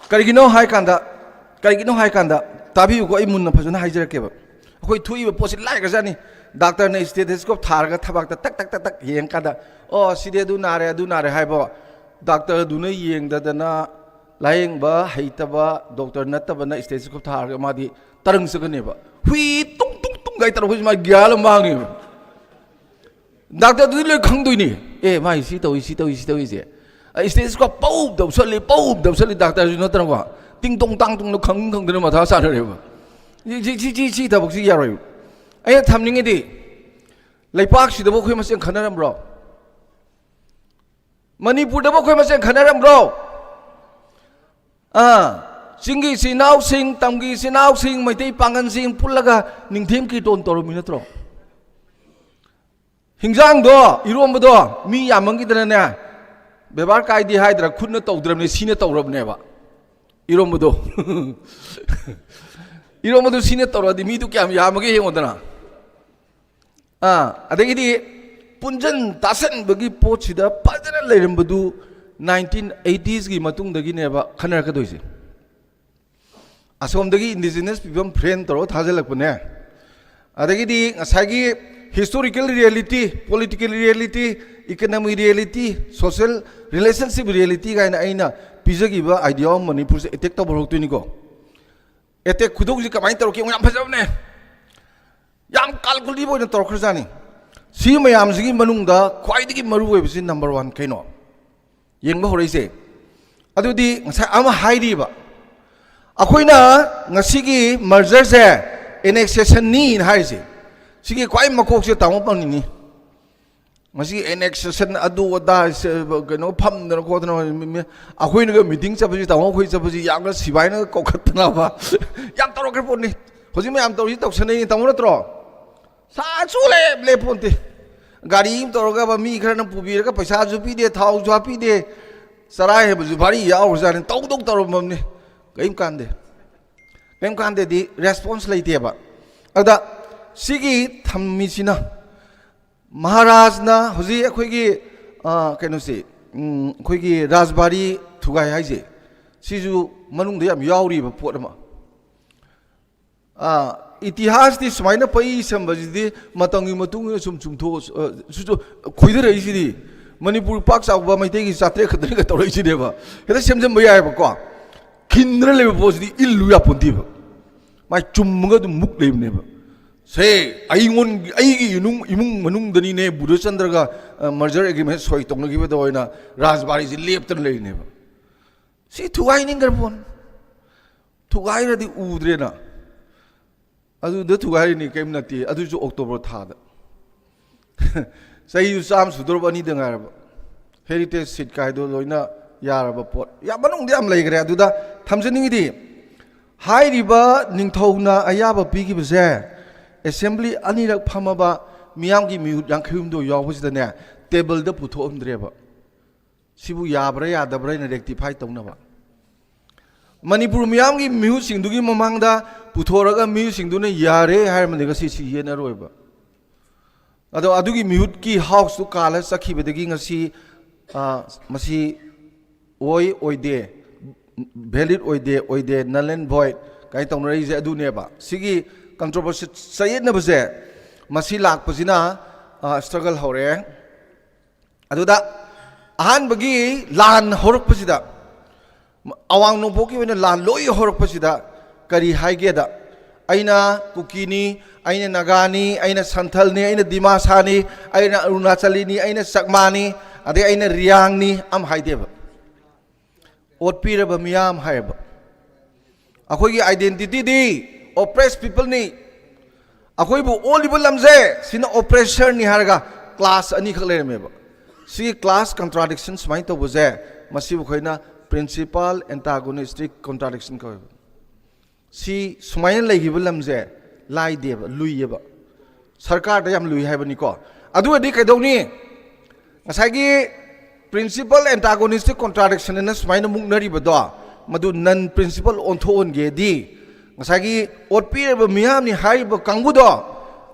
ꯀꯔꯤꯒꯤꯅꯣ ꯍꯥꯏ ꯀꯥꯟꯗ, ꯀꯔꯤꯒꯤꯅꯣ ꯍꯥꯏ ꯀꯥꯟꯗ, ꯇꯥꯕꯤꯌꯨꯀꯣ, ꯑꯩ ꯃꯨꯟꯅ ꯐꯖꯅ ꯍꯥꯏꯖꯔꯛꯀꯦꯕ꯫ ꯑꯩꯈꯣꯏ ꯊꯣꯛꯏꯕ ꯄꯣꯠꯁꯤ ꯂꯥꯏꯈ꯭ꯔꯖꯥꯠꯅꯤ꯫ ꯗꯥꯛꯇꯔꯅ stethoscope ꯊꯥꯔꯒ ꯊꯕꯥꯛꯇ ꯇꯛ ꯇꯛ ꯇꯛ ꯇꯛ ꯌꯦꯡꯀꯥꯟꯗ, "ꯑꯣ, ꯁꯤꯗꯤ ꯑꯗꯨ ꯅꯥꯔꯦ, ꯑꯗꯨ ꯅꯥꯔꯦ" ꯍꯥꯏꯕ ꯗꯥꯛꯇꯔꯗꯨꯅ ꯌꯦꯡꯗꯗꯅ, ꯂꯥꯌꯦꯡꯕ ꯍꯩꯇꯕ ꯗꯣꯛꯇꯔ ꯅꯠꯇꯕꯅ stethoscope ꯊꯥꯔꯒ ꯃꯥꯗꯤ ꯇꯔꯪ ꯆꯠꯀꯅꯦꯕ꯫ ꯍꯨꯏ ꯇꯨꯡ ꯇꯨꯡ ꯇꯨꯡ ꯒꯥꯏ ꯇꯧꯔꯛꯄꯁꯤ ꯃꯥ ꯒ꯭ꯌꯥꯟ ꯑꯃ ꯃꯥꯡꯉꯦꯕ꯫ ꯗꯥꯛꯇꯔꯗꯨꯗꯤ ꯂꯣꯏ ꯈꯪꯗꯣꯏꯅꯤ꯫ ꯑꯦ, ꯃꯥꯏ ꯁꯤ ꯇꯧꯏ, ꯁꯤ ꯇꯧꯏ, ꯁꯤ ꯇꯧꯏꯁꯦ꯫ ꯑ, stethoscope ꯄꯧ ꯇꯧꯁꯜꯂꯤ, ꯄꯧ ꯇꯧꯁꯜꯂꯤ, ꯗꯥꯛꯇꯔꯁꯨ ꯅꯠꯇꯅꯀꯣ꯫ ꯇꯤꯡ ꯇꯣꯡ ꯇꯥꯡ ꯇꯣꯡꯅ ꯈꯪ ꯈꯪꯗꯅ ꯃꯊꯥ ꯁꯥꯟꯅꯔꯦꯕ꯫ ꯁꯤ, ꯁꯤ, ꯁꯤ, ꯁꯤ, ꯁꯤ ꯊꯕꯛꯁꯤ ꯌꯥꯔꯣꯏꯕ꯫ ꯑꯩꯅ ꯊꯝꯅꯤꯡꯉꯤꯗꯤ, ꯂꯩꯄꯥꯛꯁꯤꯗꯕꯨ ꯑꯩꯈꯣꯏ ꯃꯁꯦꯟ ꯈꯟꯅꯔꯝꯕ꯭ꯔꯣ? ꯃꯅꯤꯄꯨꯔꯗꯕꯨ ꯑꯩꯈꯣꯏ ꯃꯁꯦꯟ ꯈꯟꯅꯔꯝꯕ꯭ꯔꯣ? ꯑꯥ, ꯆꯤꯡꯒꯤ ꯏꯆꯤꯟ ꯏꯅꯥꯎꯁꯤꯡ, ꯇꯝꯒꯤ ꯏꯆꯤꯟ ꯏꯅꯥꯎꯁꯤꯡ, ꯃꯩꯇꯩ ꯄꯥꯉꯜꯁꯤꯡ ꯄꯨꯜꯂꯒ ꯅꯤꯡꯊꯦꯝ ꯀꯤꯔꯇꯣꯟ ꯇꯧꯔꯝꯃꯤ ꯅꯠꯇ꯭ꯔꯣ? ꯍꯤꯟꯖꯥꯡꯗꯣ, ꯏꯔꯣꯝꯕꯗꯣ ꯃꯤ ꯌꯥꯝꯃꯟꯈꯤꯗꯅꯅꯦ, ꯕꯦꯕꯥꯔ ꯀꯥꯏꯗꯦ ꯍꯥꯏꯗ꯭ꯔꯥ, ꯈꯨꯠꯅ ꯇꯧꯗ꯭ꯔꯕꯅꯦ, ꯁꯤꯅ ꯇꯧꯔꯕꯅꯦꯕ ꯏꯔꯣꯝꯕꯗꯣ꯫ ꯏꯔꯣꯝꯕꯗꯣ ꯁꯤꯅ ꯇꯧꯔꯗꯤ ꯃꯤꯗꯨ ꯀꯌꯥꯝ ꯌꯥꯝꯃꯒꯦ ꯌꯦꯡꯉꯣꯗꯅ꯫ ꯑꯥ, ꯑꯗꯒꯤꯗꯤ ꯄꯨꯟꯖꯟ ꯇꯥꯁꯟꯕꯒꯤ ꯄꯣꯠꯁꯤꯗ ꯐꯖꯅ ꯂꯩꯔꯝꯕꯗꯨ nineteen eightiesꯀꯤ ꯃꯇꯨꯡꯗꯒꯤꯅꯦꯕ ꯈꯟꯅꯔꯛꯀꯗꯣꯏꯁꯦ꯫ ꯑꯁꯣꯝꯗꯒꯤ indigenous people friend ꯇꯧꯔꯒ ꯊꯥꯖꯤꯜꯂꯛꯄꯅꯦ꯫ ꯑꯗꯒꯤꯗꯤ ꯉꯁꯥꯏꯒꯤ historical reality, political reality, economic reality, social relationship reality ꯀꯥꯏꯅ ꯑꯩꯅ ꯄꯤꯖꯈꯤꯕ idea ꯑꯃ ꯃꯅꯤꯄꯨꯔꯁꯦ attack ꯇꯧꯕ ꯍꯧꯔꯛꯇꯣꯏꯅꯤꯀꯣ꯫ Attack ꯈꯨꯗꯣꯡꯁꯤ ꯀꯃꯥꯏꯅ ꯇꯧꯔꯛꯀꯦ? ꯌꯥꯝ ꯐꯖꯕꯅꯦ, ꯌꯥꯝ calculative ꯑꯣꯏꯅ ꯇꯧꯔꯛꯈ꯭ꯔꯖꯥꯠꯅꯤ꯫ ꯁꯤ ꯃꯌꯥꯝꯁꯤꯒꯤ ꯃꯅꯨꯡꯗ ꯈ꯭ꯋꯥꯏꯗꯒꯤ ꯃꯔꯨ ꯑꯣꯏꯕꯁꯤ number one ꯀꯩꯅꯣ? ꯌꯦꯡꯕ ꯍꯧꯔꯛꯏꯁꯦ꯫ ꯑꯗꯨꯗꯤ ꯉꯁꯥꯏ ꯑꯃ ꯍꯥꯏꯔꯤꯕ, ꯑꯩꯈꯣꯏꯅ ꯉꯁꯤꯒꯤ mergerꯁꯦ annexationꯅꯤꯅ ꯍꯥꯏꯔꯤꯁꯦ, ꯁꯤꯒꯤ ꯈ꯭ꯋꯥꯏ ꯃꯀꯣꯛꯁꯦ ꯇꯥꯃꯣ ꯄꯥꯡꯅꯤꯡꯅꯤ꯫ ꯉꯁꯤ annexation ꯑꯗꯨ ꯑꯗꯥ ꯁꯦ-, ꯀꯩꯅꯣ ꯐꯝꯗꯅ ꯈꯣꯠꯇꯅ ꯃꯤ-, ꯃꯤ-, ꯑꯩꯈꯣꯏꯅꯒ meeting ꯆꯠꯄꯁꯤ, ꯇꯥꯃꯣ ꯑꯩꯈꯣꯏ ꯆꯠꯄꯁꯤ ꯌꯥꯝꯅ ꯁꯤꯕꯥꯏꯅꯒ ꯀꯧꯈꯠꯇꯅꯕ ꯌꯥꯝ ꯇꯧꯔꯛꯈ꯭ꯔ ꯄꯣꯠꯅꯤ꯫ ꯍꯧꯖꯤꯛ ꯃꯌꯥꯝ ꯇꯧꯔꯤꯁꯤ ꯇꯧꯁꯟꯅꯩꯅꯤ, ꯇꯥꯃꯣ ꯅꯠꯇ꯭ꯔꯣ? ꯁꯥꯁꯨ ꯂꯦꯞ ꯂꯦꯞ ꯄꯣꯟꯇꯦ꯫ ꯒꯥꯔꯤ ꯑꯃ ꯇꯧꯔꯒ ꯃꯤ ꯈꯔꯅ ꯄꯨꯕꯤꯔꯒ ꯄꯩꯁꯥꯁꯨ ꯄꯤꯗꯦ, ꯊꯥꯎꯁꯨ ꯍꯥꯞꯄꯤꯗꯦ, ꯆꯔꯥ ꯍꯦꯟꯕꯁꯨ ꯚꯥꯔꯤ ꯌꯥꯎꯈ꯭ꯔꯖꯥꯠꯅꯤ꯫ ꯇꯧꯗꯧ ꯇꯧꯔꯝꯃꯕꯅꯤ, ꯀꯔꯤꯝ ꯀꯥꯟꯗꯦ꯫ ꯀꯔꯤꯝ ꯀꯥꯟꯗꯦꯗꯤ response ꯂꯩꯇꯦꯕ꯫ ꯑꯗ ꯁꯤꯒꯤ ꯊꯝꯃꯤꯁꯤꯅ ꯃꯍꯥꯔꯥꯖꯅ ꯍꯧꯖꯤꯛ ꯑꯩꯈꯣꯏꯒꯤ, ꯑ, ꯀꯩꯅꯣꯁꯦ, ꯎꯝ, ꯑꯩꯈꯣꯏꯒꯤ ꯔꯥꯖꯕꯥꯔꯤ ꯊꯨꯒꯥꯏ ꯍꯥꯏꯁꯦ, ꯁꯤꯁꯨ ꯃꯅꯨꯡꯗ ꯌꯥꯝ ꯌꯥꯎꯔꯤꯕ ꯄꯣꯠ ꯑꯃ꯫ ꯑ, ꯏꯇꯤꯍꯥꯁꯇꯤ ꯁꯨꯃꯥꯏꯅ ꯄꯩ ꯁꯝꯕꯁꯤꯗꯤ ꯃꯇꯝꯒꯤ ꯃꯇꯨꯡ ꯏꯟꯅ ꯁꯨꯝ ꯆꯨꯝꯊꯣꯛ-, ꯑ, ꯁꯨ-, ꯁꯨ-, ꯈꯣꯏꯗꯔꯛꯏꯁꯤꯗꯤ꯫ ꯃꯅꯤꯄꯨꯔ ꯄꯥꯛ ꯆꯥꯎꯕ ꯃꯩꯇꯩꯒꯤ ꯆꯥꯇ꯭ꯔꯦꯠ ꯈꯛꯇꯅꯤꯒ ꯇꯧꯔꯛꯏꯁꯤꯅꯦꯕ꯫ ꯍꯦꯛꯇ ꯁꯦꯝꯖꯤꯟꯕ ꯌꯥꯏꯑꯕꯀꯣ꯫ ꯈꯤꯟꯗꯅ ꯂꯩꯕ ꯄꯣꯠꯁꯤꯗꯤ ꯏꯜꯂꯨ ꯌꯥꯄꯣꯟꯇꯦꯕ꯫ ꯃꯥꯏ ꯆꯨꯝꯃꯒ ꯑꯗꯨꯝ ꯃꯨꯛ ꯂꯩꯕꯅꯦꯕ꯫ ꯁꯦ, ꯑꯩꯉꯣꯟ ꯑꯩꯒꯤ ꯏꯃꯨꯡ ꯏꯃꯨꯡ ꯃꯅꯨꯡꯗꯅꯤꯅꯦ ꯕꯨꯙꯆꯟꯗ꯭ꯔꯒ ꯃꯔꯖꯔ ꯑꯦꯒ꯭ꯔꯤꯃꯦꯟ ꯁꯣꯏ ꯇꯧꯅꯈꯤꯕꯗ ꯑꯣꯏꯅ ꯔꯥꯖꯕꯥꯔꯤꯁꯤ ꯂꯦꯞꯇꯅ ꯂꯩꯔꯤꯅꯦꯕ꯫ ꯁꯤ ꯊꯨꯒꯥꯏꯅꯤꯡꯈ꯭ꯔ ꯄꯣꯠꯅꯤ꯫ ꯊꯨꯒꯥꯏꯔꯗꯤ ꯎꯗ꯭ꯔꯦꯅ꯫ ꯑꯗꯨꯗ ꯊꯨꯒꯥꯏꯔꯤꯅꯤ, ꯀꯔꯤꯝ ꯅꯠꯇꯦ꯫ ꯑꯗꯨꯁꯨ ꯑꯣꯛꯇꯣꯕꯔ ꯊꯥꯗ꯫ ꯆꯍꯤꯁꯨ ꯆꯥꯝꯃ ꯁꯨꯗꯧꯔꯕ, ꯑꯅꯤꯗ ꯉꯥꯏꯔꯕ꯫ ꯍꯦꯔꯤꯇꯦꯖ ꯁꯤꯠ ꯀꯥꯏꯗꯣ ꯂꯣꯏꯅ ꯌꯥꯔꯕ ꯄꯣꯠ꯫ ꯌꯥꯝ ꯃꯅꯨꯡꯗꯤ ꯌꯥꯝ ꯂꯩꯈ꯭ꯔꯦ꯫ ꯑꯗꯨꯗ ꯊꯝꯖꯅꯤꯡꯉꯤꯗꯤ, ꯍꯥꯏꯔꯤꯕ ꯅꯤꯡꯊꯧꯅ ꯑꯌꯥꯕ ꯄꯤꯈꯤꯕꯁꯦ ꯑꯦꯁꯦꯝꯕ꯭ꯂꯤ ꯑꯅꯤꯔꯛ ꯐꯝꯃꯕ ꯃꯤꯌꯥꯝꯒꯤ ꯃꯤꯍꯨꯠ ꯌꯥꯡꯈꯩ ꯍꯨꯝꯗꯣꯏ ꯌꯥꯎꯕꯁꯤꯗꯅꯦ, ꯇꯦꯕꯜꯗ ꯄꯨꯊꯣꯛꯑꯝꯗ꯭ꯔꯦꯕ꯫ ꯁꯤꯕꯨ ꯌꯥꯕ꯭ꯔꯥ ꯌꯥꯗꯕ꯭ꯔꯥ ꯍꯥꯏꯅ ꯔꯦꯛꯇꯤꯐꯥꯏ ꯇꯧꯅꯕ꯫ ꯃꯅꯤꯄꯨꯔ ꯃꯤꯌꯥꯝꯒꯤ ꯃꯤꯍꯨꯠꯁꯤꯡꯗꯨꯒꯤ ꯃꯃꯥꯡꯗ ꯄꯨꯊꯣꯔꯒ ꯃꯤꯍꯨꯠꯁꯤꯡꯗꯨꯅ ꯌꯥꯔꯦ ꯍꯥꯏꯔꯝꯃꯗꯤ ꯉꯁꯤ ꯁꯤ ꯌꯦꯟꯅꯔꯣꯏꯕ꯫ ꯑꯗꯣ ꯑꯗꯨꯒꯤ ꯃꯤꯍꯨꯠꯀꯤ ꯍꯥꯎꯁꯇꯨ ꯀꯥꯜꯂ ꯆꯠꯈꯤꯕꯗꯒꯤ ꯉꯁꯤ, ꯑ, ꯃꯁꯤ ꯑꯣꯏ ꯑꯣꯏꯗꯦ, ꯚꯦꯂꯤꯠ ꯑꯣꯏꯗꯦ ꯑꯣꯏꯗꯦ, null and void ꯀꯥꯏꯅ ꯇꯧꯅꯔꯛꯏꯁꯦ ꯑꯗꯨꯅꯦꯕ꯫ ꯁꯤꯒꯤ ꯀꯟꯇ꯭ꯔꯣꯚꯔꯁꯤ ꯆꯌꯦꯠꯅꯕꯁꯦ ꯃꯁꯤ ꯂꯥꯛꯄꯁꯤꯅ ꯁ꯭ꯇ꯭ꯔꯒꯜ ꯍꯧꯔꯛꯑꯦ꯫ ꯑꯗꯨꯗ ꯑꯍꯥꯟꯕꯒꯤ ꯂꯥꯟ ꯍꯧꯔꯛꯄꯁꯤꯗ, ꯑꯋꯥꯡ ꯅꯣꯡꯄꯣꯛꯀꯤ ꯑꯣꯏꯅ ꯂꯥꯟ ꯂꯣꯏ ꯍꯧꯔꯛꯄꯁꯤꯗ ꯀꯔꯤ ꯍꯥꯏꯒꯦꯗ, "ꯑꯩꯅ ꯀꯨꯀꯤꯅꯤ, ꯑꯩꯅ ꯅꯥꯒꯥꯅꯤ, ꯑꯩꯅ ꯁꯟꯊꯜꯅꯤ, ꯑꯩꯅ ꯗꯤꯃꯥꯁꯥꯅꯤ, ꯑꯩꯅ ꯑꯔꯨꯅꯥꯆꯂꯤꯅꯤ, ꯑꯩꯅ ꯆꯛꯃꯥꯅꯤ, ꯑꯗꯩ ꯑꯩꯅ ꯔꯤꯌꯥꯡꯅꯤ" ꯑꯃ ꯍꯥꯏꯗꯦꯕ꯫ "ꯑꯣꯠꯄꯤꯔꯕ ꯃꯤꯌꯥꯝ" ꯍꯥꯏꯌꯦꯕ꯫ ꯑꯩꯈꯣꯏꯒꯤ ꯑꯥꯏꯗꯦꯟꯇꯤꯇꯤꯗꯤ ꯑꯣꯄ꯭ꯔꯦꯁ ꯄꯤꯄꯜꯅꯤ꯫ ꯑꯩꯈꯣꯏꯕꯨ ꯑꯣꯜꯂꯤꯕ ꯂꯝꯁꯦ ꯁꯤꯅ ꯑꯣꯄ꯭ꯔꯦꯁꯔꯅꯤ ꯍꯥꯏꯔꯒ ꯀ꯭ꯂꯥꯁ ꯑꯅꯤꯈꯛ ꯂꯩꯔꯝꯃꯦꯕ꯫ ꯁꯤꯒꯤ ꯀ꯭ꯂꯥꯁ ꯀꯟꯇ꯭ꯔꯥꯗꯤꯛꯁꯟ ꯁꯨꯃꯥꯏꯅ ꯇꯧꯕꯁꯦ, ꯃꯁꯤꯕꯨ ꯑꯩꯈꯣꯏꯅ ꯄ꯭ꯔꯤꯟꯁꯤꯄꯥꯜ ꯑꯦꯟꯇꯥꯒꯣꯅꯤꯁꯇꯤꯛ ꯀꯟꯇ꯭ꯔꯥꯗꯤꯛꯁꯟ ꯀꯧꯋꯦꯕ꯫ ꯁꯤ ꯁꯨꯃꯥꯏꯅ ꯂꯩꯈꯤꯕ ꯂꯝꯁꯦ ꯂꯥꯏꯗꯦꯕ, ꯂꯨꯏꯌꯦꯕ꯫ ꯁꯔꯀꯥꯔꯗ ꯌꯥꯝ ꯂꯨꯏ ꯍꯥꯏꯕꯅꯤꯀꯣ꯫ ꯑꯗꯨ ꯑꯣꯏꯔꯗꯤ ꯀꯩꯗꯧꯅꯤ? ꯉꯁꯥꯏꯒꯤ ꯄ꯭ꯔꯤꯟꯁꯤꯄꯜ ꯑꯦꯟꯇꯥꯒꯣꯅꯤꯁꯇꯤꯛ ꯀꯣꯟꯇ꯭ꯔꯥꯗꯤꯛꯁꯟ ꯑꯅ ꯁꯨꯃꯥꯏꯅ ꯃꯨꯛꯅꯔꯤꯕꯗꯣ, ꯃꯗꯨ ꯅꯟ ꯄ꯭ꯔꯤꯟꯁꯤꯄꯜ ꯑꯣꯟꯊꯣꯛꯍꯟꯒꯦꯗꯤ, ꯉꯁꯥꯏꯒꯤ "ꯑꯣꯠꯄꯤꯔꯕ ꯃꯤꯌꯥꯝꯅꯤ" ꯍꯥꯏꯔꯤꯕ ꯀꯥꯡꯕꯨꯗꯣ,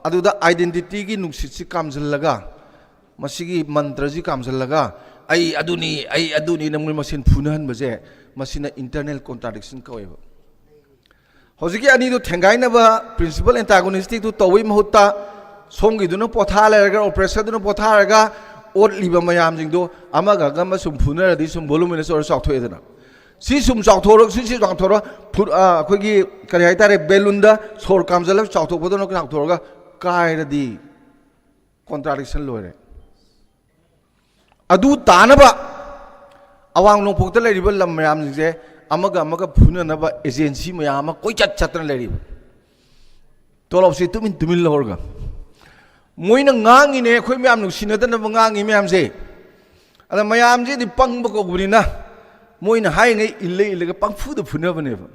ꯑꯗꯨꯗ ꯑꯥꯏꯗꯦꯟꯇꯤꯇꯤꯒꯤ ꯅꯨꯡꯁꯤꯠꯁꯤ ꯀꯥꯝꯁꯤꯜꯂꯒ, ꯃꯁꯤꯒꯤ ꯃꯟꯇ꯭ꯔꯁꯤ ꯀꯥꯝꯁꯤꯜꯂꯒ, "ꯑꯩ ꯑꯗꯨꯅꯤ, ꯑꯩ ꯑꯗꯨꯅꯤꯅ" ꯃꯣꯏ ꯃꯁꯦꯟ ꯐꯨꯅꯍꯟꯕꯁꯦ, ꯃꯁꯤꯅ ꯏꯟꯇꯔꯅꯦꯜ ꯀꯣꯟꯇ꯭ꯔꯥꯗꯤꯛꯁꯟ ꯀꯧꯋꯦꯕ꯫ ꯍꯧꯖꯤꯛꯀꯤ ꯑꯅꯤꯗꯨ ꯊꯦꯡꯒꯥꯏꯅꯕ ꯄ꯭ꯔꯤꯟꯁꯤꯄꯜ ꯑꯦꯟꯇꯥꯒꯣꯅꯤꯁꯇꯤꯛꯇꯨ ꯇꯧꯕꯒꯤ ꯃꯍꯨꯠꯇ, ꯁꯣꯝꯒꯤꯗꯨꯅ ꯄꯣꯊꯥ ꯂꯩꯔꯒ, ꯑꯣꯄ꯭ꯔꯦꯁꯔꯗꯨꯅ ꯄꯣꯊꯥꯔꯒ, ꯑꯣꯠꯂꯤꯕ ꯃꯌꯥꯝꯁꯤꯡꯗꯣ ꯑꯃꯒ ꯑꯃꯒ ꯁꯨꯝ ꯐꯨꯅꯔꯗꯤ ꯁꯨꯝ ꯚꯣꯂꯨꯃꯤꯅꯁ ꯑꯣꯏꯔ ꯆꯥꯎꯊꯣꯛꯑꯦꯗꯅ꯫ ꯁꯤ ꯁꯨꯝ ꯆꯥꯎꯊꯣꯔꯛ ꯁꯤ ꯁꯤ ꯆꯥꯎꯊꯣꯔꯛ ꯐꯨꯠ ꯑ, ꯑꯩꯈꯣꯏꯒꯤ ꯀꯔꯤ ꯍꯥꯏꯇꯥꯔꯦ, ꯕꯦꯂꯨꯟꯗ ꯁꯣꯔ ꯀꯥꯝꯖꯜꯂꯒ ꯆꯥꯎꯊꯣꯛꯄꯗꯧꯅ ꯆꯥꯎꯊꯣꯔꯒ ꯀꯥꯏꯔꯗꯤ ꯀꯣꯟꯇ꯭ꯔꯥꯗꯤꯛꯁꯟ ꯂꯣꯏꯔꯦ꯫ ꯑꯗꯨ ꯇꯥꯅꯕ ꯑꯋꯥꯡ ꯅꯣꯡꯄꯣꯛꯇ ꯂꯩꯔꯤꯕ ꯂꯝ ꯃꯌꯥꯝꯁꯤꯡꯁꯦ ꯑꯃꯒ ꯑꯃꯒ ꯐꯨꯅꯅꯕ ꯑꯦꯖꯦꯟꯁꯤ ꯃꯌꯥꯝ ꯑꯃ ꯀꯣꯏꯆꯠ ꯆꯠꯇꯅ ꯂꯩꯔꯤꯕ꯫ ꯇꯣꯂꯣꯞꯁꯤ ꯇꯨꯃꯤꯟ ꯇꯨꯃꯤꯟ ꯂꯧꯔꯒ ꯃꯣꯏꯅ ꯉꯥꯡꯉꯤꯅꯦ, ꯑꯩꯈꯣꯏ ꯃꯌꯥꯝ ꯅꯨꯡꯁꯤꯅꯗꯅꯕ ꯉꯥꯡꯉꯤ ꯃꯌꯥꯝꯁꯦ꯫ ꯑꯗ ꯃꯌꯥꯝꯁꯤꯗꯤ ꯄꯪꯕ ꯀꯧꯕꯅꯤꯅ ꯃꯣꯏꯅ ꯍꯥꯏꯔꯤꯉꯩ ꯏꯜꯂ ꯏꯜꯂꯒ ꯄꯪꯐꯨꯗ ꯐꯨꯅꯕꯅꯦꯕ꯫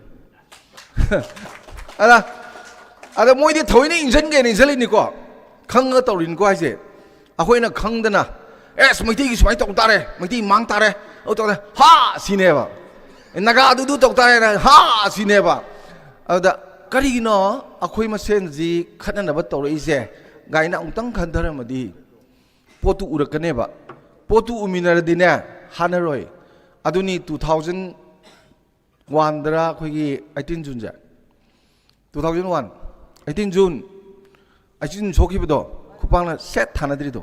ꯑꯗ ꯑꯗ ꯃꯣꯏꯗꯤ ꯊꯑꯣꯏꯅ ꯏꯟꯁꯤꯟꯒꯦꯅ ꯏꯟꯁꯤꯜꯂꯤꯅꯤꯀꯣ, ꯈꯪꯉꯒ ꯇꯧꯔꯤꯅꯤꯀꯣ ꯍꯥꯏꯁꯦ꯫ ꯑꯩꯈꯣꯏꯅ ꯈꯪꯗꯅ, "ꯑꯦꯁ, ꯃꯩꯇꯩꯒꯤ ꯁꯨꯃꯥꯏꯅ ꯇꯧ ꯇꯥꯔꯦ, ꯃꯩꯇꯩ ꯃꯥꯡ ꯇꯥꯔꯦ, ꯑꯗꯨ ꯇꯧ ꯇꯥꯔꯦ, ꯍꯥ!" ꯁꯤꯅꯦꯕ꯫ "ꯅꯥꯒꯥꯗꯨ ꯑꯗꯨ ꯇꯧ ꯇꯥꯔꯦꯅ ꯍꯥ!" ꯁꯤꯅꯦꯕ꯫ ꯑꯗꯨꯗ ꯀꯔꯤꯒꯤꯅꯣ ꯑꯩꯈꯣꯏ ꯃꯁꯦꯟꯁꯤ ꯈꯠꯅꯅꯕ ꯇꯧꯔꯛꯏꯁꯦ ꯀꯥꯏꯅ ꯑꯃꯨꯛꯇꯪ ꯈꯟꯊꯔꯝꯃꯗꯤ ꯄꯣꯠꯇꯨ ꯎꯔꯛꯀꯅꯦꯕ꯫ ꯄꯣꯠꯇꯨ ꯎꯃꯤꯟꯅꯔꯗꯤꯅꯦ, ꯍꯥꯟꯅꯔꯣꯏ꯫ ꯑꯗꯨꯅꯤ ꯇꯨ ꯊꯥꯎꯖꯟ ꯋꯥꯟꯗꯔ ꯑꯩꯈꯣꯏꯒꯤ ꯑꯩꯠꯇꯤꯟ ꯖꯨꯟꯁꯦ, two thousand one, eighteen June, eighteen June ꯁꯣꯛꯈꯤꯕꯗꯣ, ꯈꯨꯄꯥꯛꯅ ꯁꯦꯠ ꯊꯥꯅꯗ꯭ꯔꯤꯗꯣ,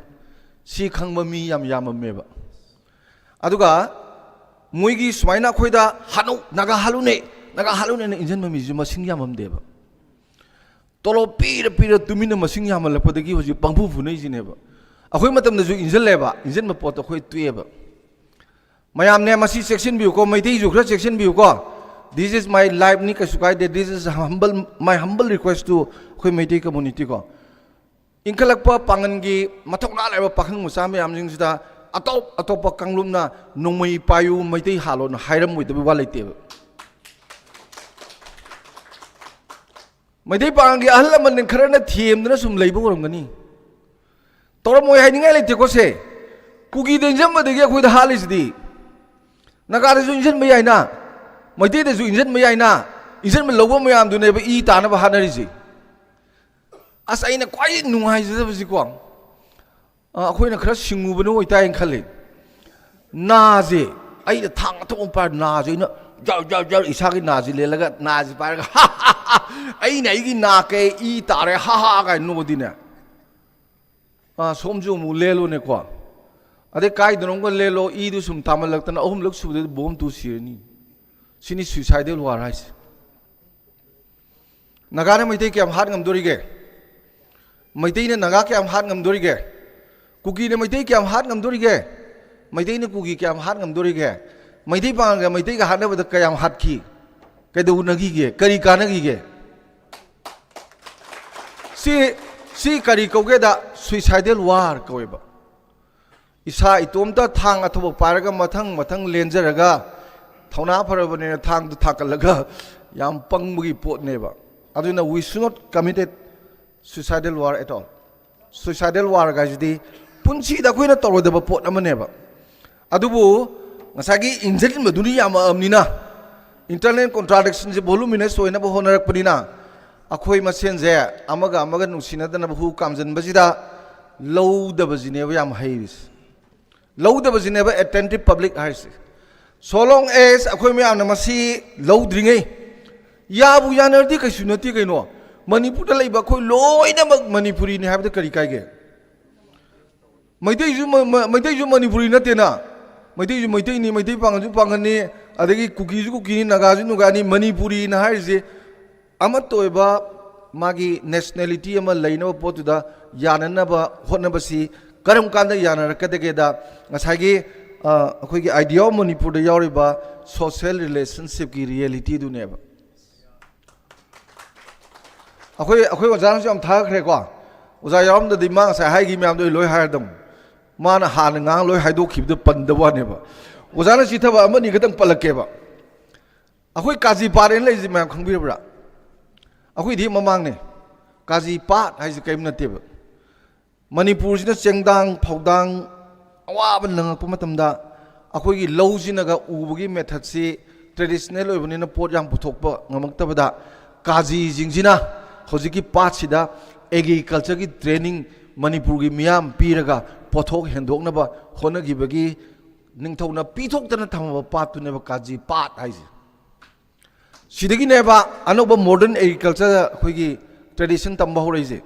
ꯁꯤ ꯈꯪꯕ ꯃꯤ ꯌꯥꯝ ꯌꯥꯝꯃꯝꯃꯦꯕ꯫ ꯑꯗꯨꯒ ꯃꯣꯏꯒꯤ ꯁꯨꯃꯥꯏꯅ ꯑꯩꯈꯣꯏꯗ "ꯍꯥꯠꯅꯧ, ꯅꯥꯒꯥ ꯍꯥꯠꯂꯨꯅꯦ, ꯅꯥꯒꯥ ꯍꯥꯠꯂꯨꯅꯦꯅ" ꯏꯟꯁꯤꯟꯕ ꯃꯤꯁꯨ ꯃꯁꯤꯡ ꯌꯥꯝꯃꯝꯗꯦꯕ꯫ ꯇꯣꯂꯣꯞ ꯄꯤꯔ ꯄꯤꯔ ꯇꯨꯃꯤꯟꯅ ꯃꯁꯤꯡ ꯌꯥꯝꯃꯜꯂꯛꯄꯗꯒꯤ ꯍꯧꯖꯤꯛ ꯄꯪꯐꯨ ꯐꯨꯅꯩꯁꯤꯅꯦꯕ꯫ ꯑꯩꯈꯣꯏ ꯃꯇꯝꯗꯁꯨ ꯏꯟꯁꯤꯜꯂꯦꯕ, ꯏꯟꯁꯤꯟꯕ ꯄꯣꯠꯇꯣ ꯑꯩꯈꯣꯏ ꯇꯣꯛꯑꯦꯕ꯫ ꯃꯌꯥꯝꯅꯦ, ꯃꯁꯤ ꯆꯦꯛꯁꯤꯟꯕꯤꯌꯨꯀꯣ, ꯃꯩꯇꯩꯁꯨ ꯈꯔ ꯆꯦꯛꯁꯤꯟꯕꯤꯌꯨꯀꯣ꯫ This is my life ꯅꯤ, ꯀꯩꯁꯨ ꯀꯥꯏꯗꯦ꯫ This is humble, my humble request to ꯑꯩꯈꯣꯏ ꯃꯩꯇꯩ community ꯀꯣ꯫ ꯏꯟꯈꯠꯂꯛꯄ ꯄꯥꯡꯒꯜꯒꯤ ꯃꯊꯧꯅꯥ ꯂꯩꯕ ꯄꯥꯈꯪ ꯃꯆꯥ ꯃꯌꯥꯝꯁꯤꯡꯁꯤꯗ ꯑꯇꯣꯞ ꯑꯇꯣꯞꯄ ꯀꯥꯡꯂꯨꯞꯅ "ꯅꯣꯡꯃꯩ ꯄꯥꯏꯌꯨ, ꯃꯩꯇꯩ ꯍꯥꯠꯂꯣꯅ" ꯍꯥꯏꯔꯝꯃꯣꯏꯗꯕ ꯋꯥ ꯂꯩꯇꯦꯕ꯫ ꯃꯩꯇꯩ ꯄꯥꯉꯜꯒꯤ ꯑꯍꯜ ꯂꯃꯟ ꯈꯔꯅ ꯊꯦꯝꯗꯅ ꯁꯨꯝ ꯂꯩꯕ ꯑꯣꯏꯔꯝꯒꯅꯤ꯫ ꯇꯧꯔꯝꯃꯣꯏ ꯍꯥꯏꯅꯤꯡꯉꯥꯏ ꯂꯩꯇꯦꯀꯣ ꯁꯦ꯫ ꯀꯨꯀꯤꯗ ꯏꯟꯖꯟꯕꯗꯒꯤ ꯑꯩꯈꯣꯏꯗ ꯍꯥꯠꯂꯤꯁꯤꯗꯤ꯫ ꯅꯥꯒꯥꯗꯁꯨ ꯏꯟꯖꯟꯕ ꯌꯥꯏꯅ, ꯃꯩꯇꯩꯗꯁꯨ ꯏꯟꯖꯟꯕ ꯌꯥꯏꯅ, ꯏꯟꯖꯟꯕ ꯂꯧꯕ ꯃꯌꯥꯝꯗꯨꯅꯦꯕ ꯏ ꯇꯥꯅꯕ ꯍꯥꯠꯅꯔꯤꯁꯦ꯫ ꯑꯁ, ꯑꯩꯅ ꯈ꯭ꯋꯥꯏꯗꯒꯤ ꯅꯨꯡꯉꯥꯏꯖꯗꯕꯁꯤꯀꯣ, ꯑ, ꯑꯩꯈꯣꯏꯅ ꯈꯔ ꯁꯤꯡꯉꯨꯕꯅ ꯑꯣꯏꯇꯥꯏꯅ ꯈꯜꯂꯤ꯫ ꯅꯥꯁꯦ, ꯑꯩꯅ ꯊꯥꯡ ꯑꯊꯧꯕ ꯄꯥꯏꯔ ꯅꯥꯁꯦ ꯑꯩꯅ ꯖꯔ ꯖꯔ ꯖꯔ ꯏꯁꯥꯒꯤ ꯅꯥꯁꯦ ꯂꯦꯜꯂꯒ ꯅꯥꯁꯦ ꯄꯥꯏꯔꯒ ꯑꯩꯅ ꯑꯩꯒꯤ ꯅꯥ ꯀꯩ ꯏ ꯇꯥꯔꯦ, ꯍꯥ ꯍꯥ ꯀꯥꯏꯅ ꯅꯣꯛꯑꯗꯤꯅꯦ, ꯑ, ꯁꯣꯝꯁꯨ ꯑꯃꯨꯛ ꯂꯦꯜꯂꯣꯅꯦꯀꯣ꯫ ꯑꯗꯩ ꯀꯥꯏꯗꯅꯣꯝꯒ ꯂꯦꯜꯂꯣ, ꯏꯗꯨ ꯁꯨꯝ ꯇꯥꯃꯜꯂꯛꯇꯅ ꯑꯍꯨꯝꯂꯛ ꯁꯨꯕꯗꯗꯤ ꯕꯣꯝ ꯇꯨ ꯁꯤꯔꯅꯤ꯫ ꯁꯤꯅꯤ suicidal war ꯍꯥꯏꯁꯦ. ꯅꯥꯒꯥꯅ ꯃꯩꯇꯩ ꯀꯌꯥꯝ ꯍꯥꯠ ꯉꯝꯗꯣꯔꯤꯒꯦ? ꯃꯩꯇꯩꯅ ꯅꯥꯒꯥ ꯀꯌꯥꯝ ꯍꯥꯠ ꯉꯝꯗꯣꯔꯤꯒꯦ? ꯀꯨꯀꯤꯅ ꯃꯩꯇꯩ ꯀꯌꯥꯝ ꯍꯥꯠ ꯉꯝꯗꯣꯔꯤꯒꯦ? ꯃꯩꯇꯩꯅ ꯀꯨꯀꯤ ꯀꯌꯥꯝ ꯍꯥꯠ ꯉꯝꯗꯣꯔꯤꯒꯦ? ꯃꯩꯇꯩ ꯄꯥꯡꯒꯜꯒ ꯃꯩꯇꯩꯒ ꯍꯥꯠꯅꯕꯗ ꯀꯌꯥꯝ ꯍꯥꯠꯈꯤ? ꯀꯩꯗꯧꯅꯈꯤꯒꯦ? ꯀꯔꯤ ꯀꯥꯟꯅꯈꯤꯒꯦ? ꯁꯤ, ꯁꯤ ꯀꯔꯤ ꯀꯧꯒꯦꯗ? Suicidal war ꯀꯧꯋꯦꯕ. ꯏꯁꯥ ꯏꯇꯣꯝꯇ ꯊꯥꯡ ꯑꯊꯧꯕ ꯄꯥꯏꯔꯒ ꯃꯊꯪ ꯃꯊꯪ ꯂꯦꯟꯖꯔꯒ, ꯊꯧꯅꯥ ꯐꯔꯕꯅꯤꯅ ꯊꯥꯡꯗꯨ ꯊꯥꯡꯒꯠꯂꯒ, ꯌꯥꯝ ꯄꯪꯕꯒꯤ ꯄꯣꯠꯅꯦꯕ. ꯑꯗꯨꯅ we should not committed suicidal war at all. Suicidal war ꯍꯥꯏꯁꯤꯗꯤ ꯄꯨꯟꯁꯤꯗ ꯑꯩꯈꯣꯏꯅ ꯇꯧꯔꯣꯏꯗꯕ ꯄꯣꯠ ꯑꯃꯅꯦꯕ. ꯑꯗꯨꯕꯨ ꯉꯁꯥꯏꯒꯤ ꯏꯟꯖꯤꯟꯕꯗꯨꯅ ꯌꯥꯝꯃꯛꯑꯕꯅꯤꯅ, internal contradictionꯁꯦ voluminous ꯑꯣꯏꯅꯕ ꯍꯣꯠꯅꯔꯛꯄꯅꯤꯅ, ꯑꯩꯈꯣꯏ ꯃꯁꯦꯟꯁꯦ ꯑꯃꯒ ꯑꯃꯒ ꯅꯨꯡꯁꯤꯅꯗꯅꯕ ꯍꯨ ꯀꯥꯝꯖꯟꯕꯁꯤꯗ ꯂꯧꯗꯕꯁꯤꯅꯦꯕ ꯌꯥꯝ ꯍꯩꯔꯤꯁꯦ. ꯂꯧꯗꯕꯁꯤꯅꯦꯕ attentive public ꯍꯥꯏꯔꯤꯁꯦ. So long as ꯑꯩꯈꯣꯏ ꯃꯌꯥꯝꯅ ꯃꯁꯤ ꯂꯧꯗ꯭ꯔꯤꯉꯩ, ꯌꯥꯕꯨ ꯌꯥꯅꯔꯗꯤ ꯀꯩꯁꯨ ꯅꯠꯇꯦ ꯀꯩꯅꯣ. ꯃꯅꯤꯄꯨꯔꯗ ꯂꯩꯕ ꯑꯩꯈꯣꯏ ꯂꯣꯏꯅꯃꯛ ꯃꯅꯤꯄꯨꯔꯤꯅꯤ ꯍꯥꯏꯕꯗ ꯀꯔꯤ ꯀꯥꯏꯒꯦ? ꯃꯩꯇꯩꯁꯨ ꯃ-, ꯃ-, ꯃꯩꯇꯩꯁꯨ ꯃꯅꯤꯄꯨꯔꯤ ꯅꯠꯇꯦꯅ. ꯃꯩꯇꯩꯁꯨ ꯃꯩꯇꯩꯅꯤ, ꯃꯩꯇꯩ ꯄꯥꯉꯜꯁꯨ ꯄꯥꯉꯜꯅꯤ, ꯑꯗꯒꯤ ꯀꯨꯀꯤꯁꯨ ꯀꯨꯀꯤꯅꯤ, ꯅꯥꯒꯥꯁꯨ ꯅꯥꯒꯥꯅꯤ. ꯃꯅꯤꯄꯨꯔꯤꯅ ꯍꯥꯏꯔꯤꯁꯦ ꯑꯃꯠꯇ ꯑꯣꯏꯕ ꯃꯥꯒꯤ nationality ꯑꯃ ꯂꯩꯅꯕ ꯄꯣꯠꯇꯨꯗ ꯌꯥꯅꯅꯕ ꯍꯣꯠꯅꯕꯁꯤ ꯀꯔꯝ ꯀꯥꯟꯗ ꯌꯥꯅꯔꯛꯀꯗꯒꯦꯗ, ꯉꯁꯥꯏꯒꯤ, ꯑ, ꯑꯩꯈꯣꯏꯒꯤ Idea of Manipurꯗ ꯌꯥꯎꯔꯤꯕ social relationshipꯀꯤ realityꯗꯨꯅꯦꯕ. ꯑꯩꯈꯣꯏ, ꯑꯩꯈꯣꯏ ꯑꯣꯖꯥꯅꯁꯨ ꯌꯥꯝ ꯊꯥꯒꯠꯈ꯭ꯔꯦꯀꯣ. ꯑꯣꯖꯥ ꯌꯥꯎꯔꯝꯗꯗꯤ ꯃꯥ ꯉꯁꯥꯏ ꯍꯥꯏꯈꯤ ꯃꯌꯥꯝꯗꯣ ꯑꯩ ꯂꯣꯏ ꯍꯥꯏꯔꯗꯝ. ꯃꯥꯅ ꯍꯥꯟꯅ ꯉꯥꯡ ꯂꯣꯏ ꯍꯥꯏꯗꯣꯛꯈꯤꯕꯗ ꯄꯟꯗꯕ ꯋꯥꯅꯦꯕ. ꯑꯣꯖꯥꯅ ꯆꯤꯊꯕ ꯑꯃꯅꯤ ꯈꯛꯇꯪ ꯄꯜꯂꯛꯀꯦꯕ. ꯑꯩꯈꯣꯏ ꯀꯥꯖꯤ ꯄꯥꯠ ꯍꯥꯏꯅ ꯂꯩꯔꯤꯁꯦ ꯃꯌꯥꯝ ꯈꯪꯕꯤꯔꯕ꯭ꯔꯥ? ꯑꯩꯈꯣꯏꯗꯤ ꯍꯦꯛ ꯃꯃꯥꯡꯅꯦ, ꯀꯥꯖꯤ ꯄꯥꯠ ꯍꯥꯏꯁꯦ ꯀꯔꯤꯝ ꯅꯠꯇꯦꯕ. ꯃꯅꯤꯄꯨꯔꯁꯤꯅ ꯆꯦꯡꯗꯥꯡ ꯐꯧꯗꯥꯡ ꯑꯋꯥꯕ ꯅꯪꯉꯛꯄ ꯃꯇꯝꯗ, ꯑꯩꯈꯣꯏꯒꯤ ꯂꯧꯁꯤꯅꯒ ꯎꯕꯒꯤ methodꯁꯤ traditional ꯑꯣꯏꯕꯅꯤꯅ ꯄꯣꯠ ꯌꯥꯝ ꯄꯨꯊꯣꯛꯄ ꯉꯝꯃꯛꯇꯕꯗ, ꯀꯥꯖꯤꯁꯤꯡꯁꯤꯅ ꯍꯧꯖꯤꯛꯀꯤ ꯄꯥꯠꯁꯤꯗ agricultureꯒꯤ training ꯃꯅꯤꯄꯨꯔꯒꯤ ꯃꯤꯌꯥꯝ ꯄꯤꯔꯒ ꯄꯣꯠꯊꯣꯛ ꯍꯦꯟꯗꯣꯛꯅꯕ ꯍꯣꯠꯅꯈꯤꯕꯒꯤ ꯅꯤꯡꯊꯧꯅ ꯄꯤꯊꯣꯛꯇꯅ ꯊꯝꯃꯕ ꯄꯥꯠꯇꯨꯅꯦꯕ ꯀꯥꯖꯤ ꯄꯥꯠ ꯍꯥꯏꯁꯦ꯫ ꯁꯤꯗꯒꯤꯅꯦꯕ ꯑꯅꯧꯕ modern agriculture ꯑꯩꯈꯣꯏꯒꯤ tradition ꯇꯝꯕ ꯍꯧꯔꯛꯏꯁꯦ꯫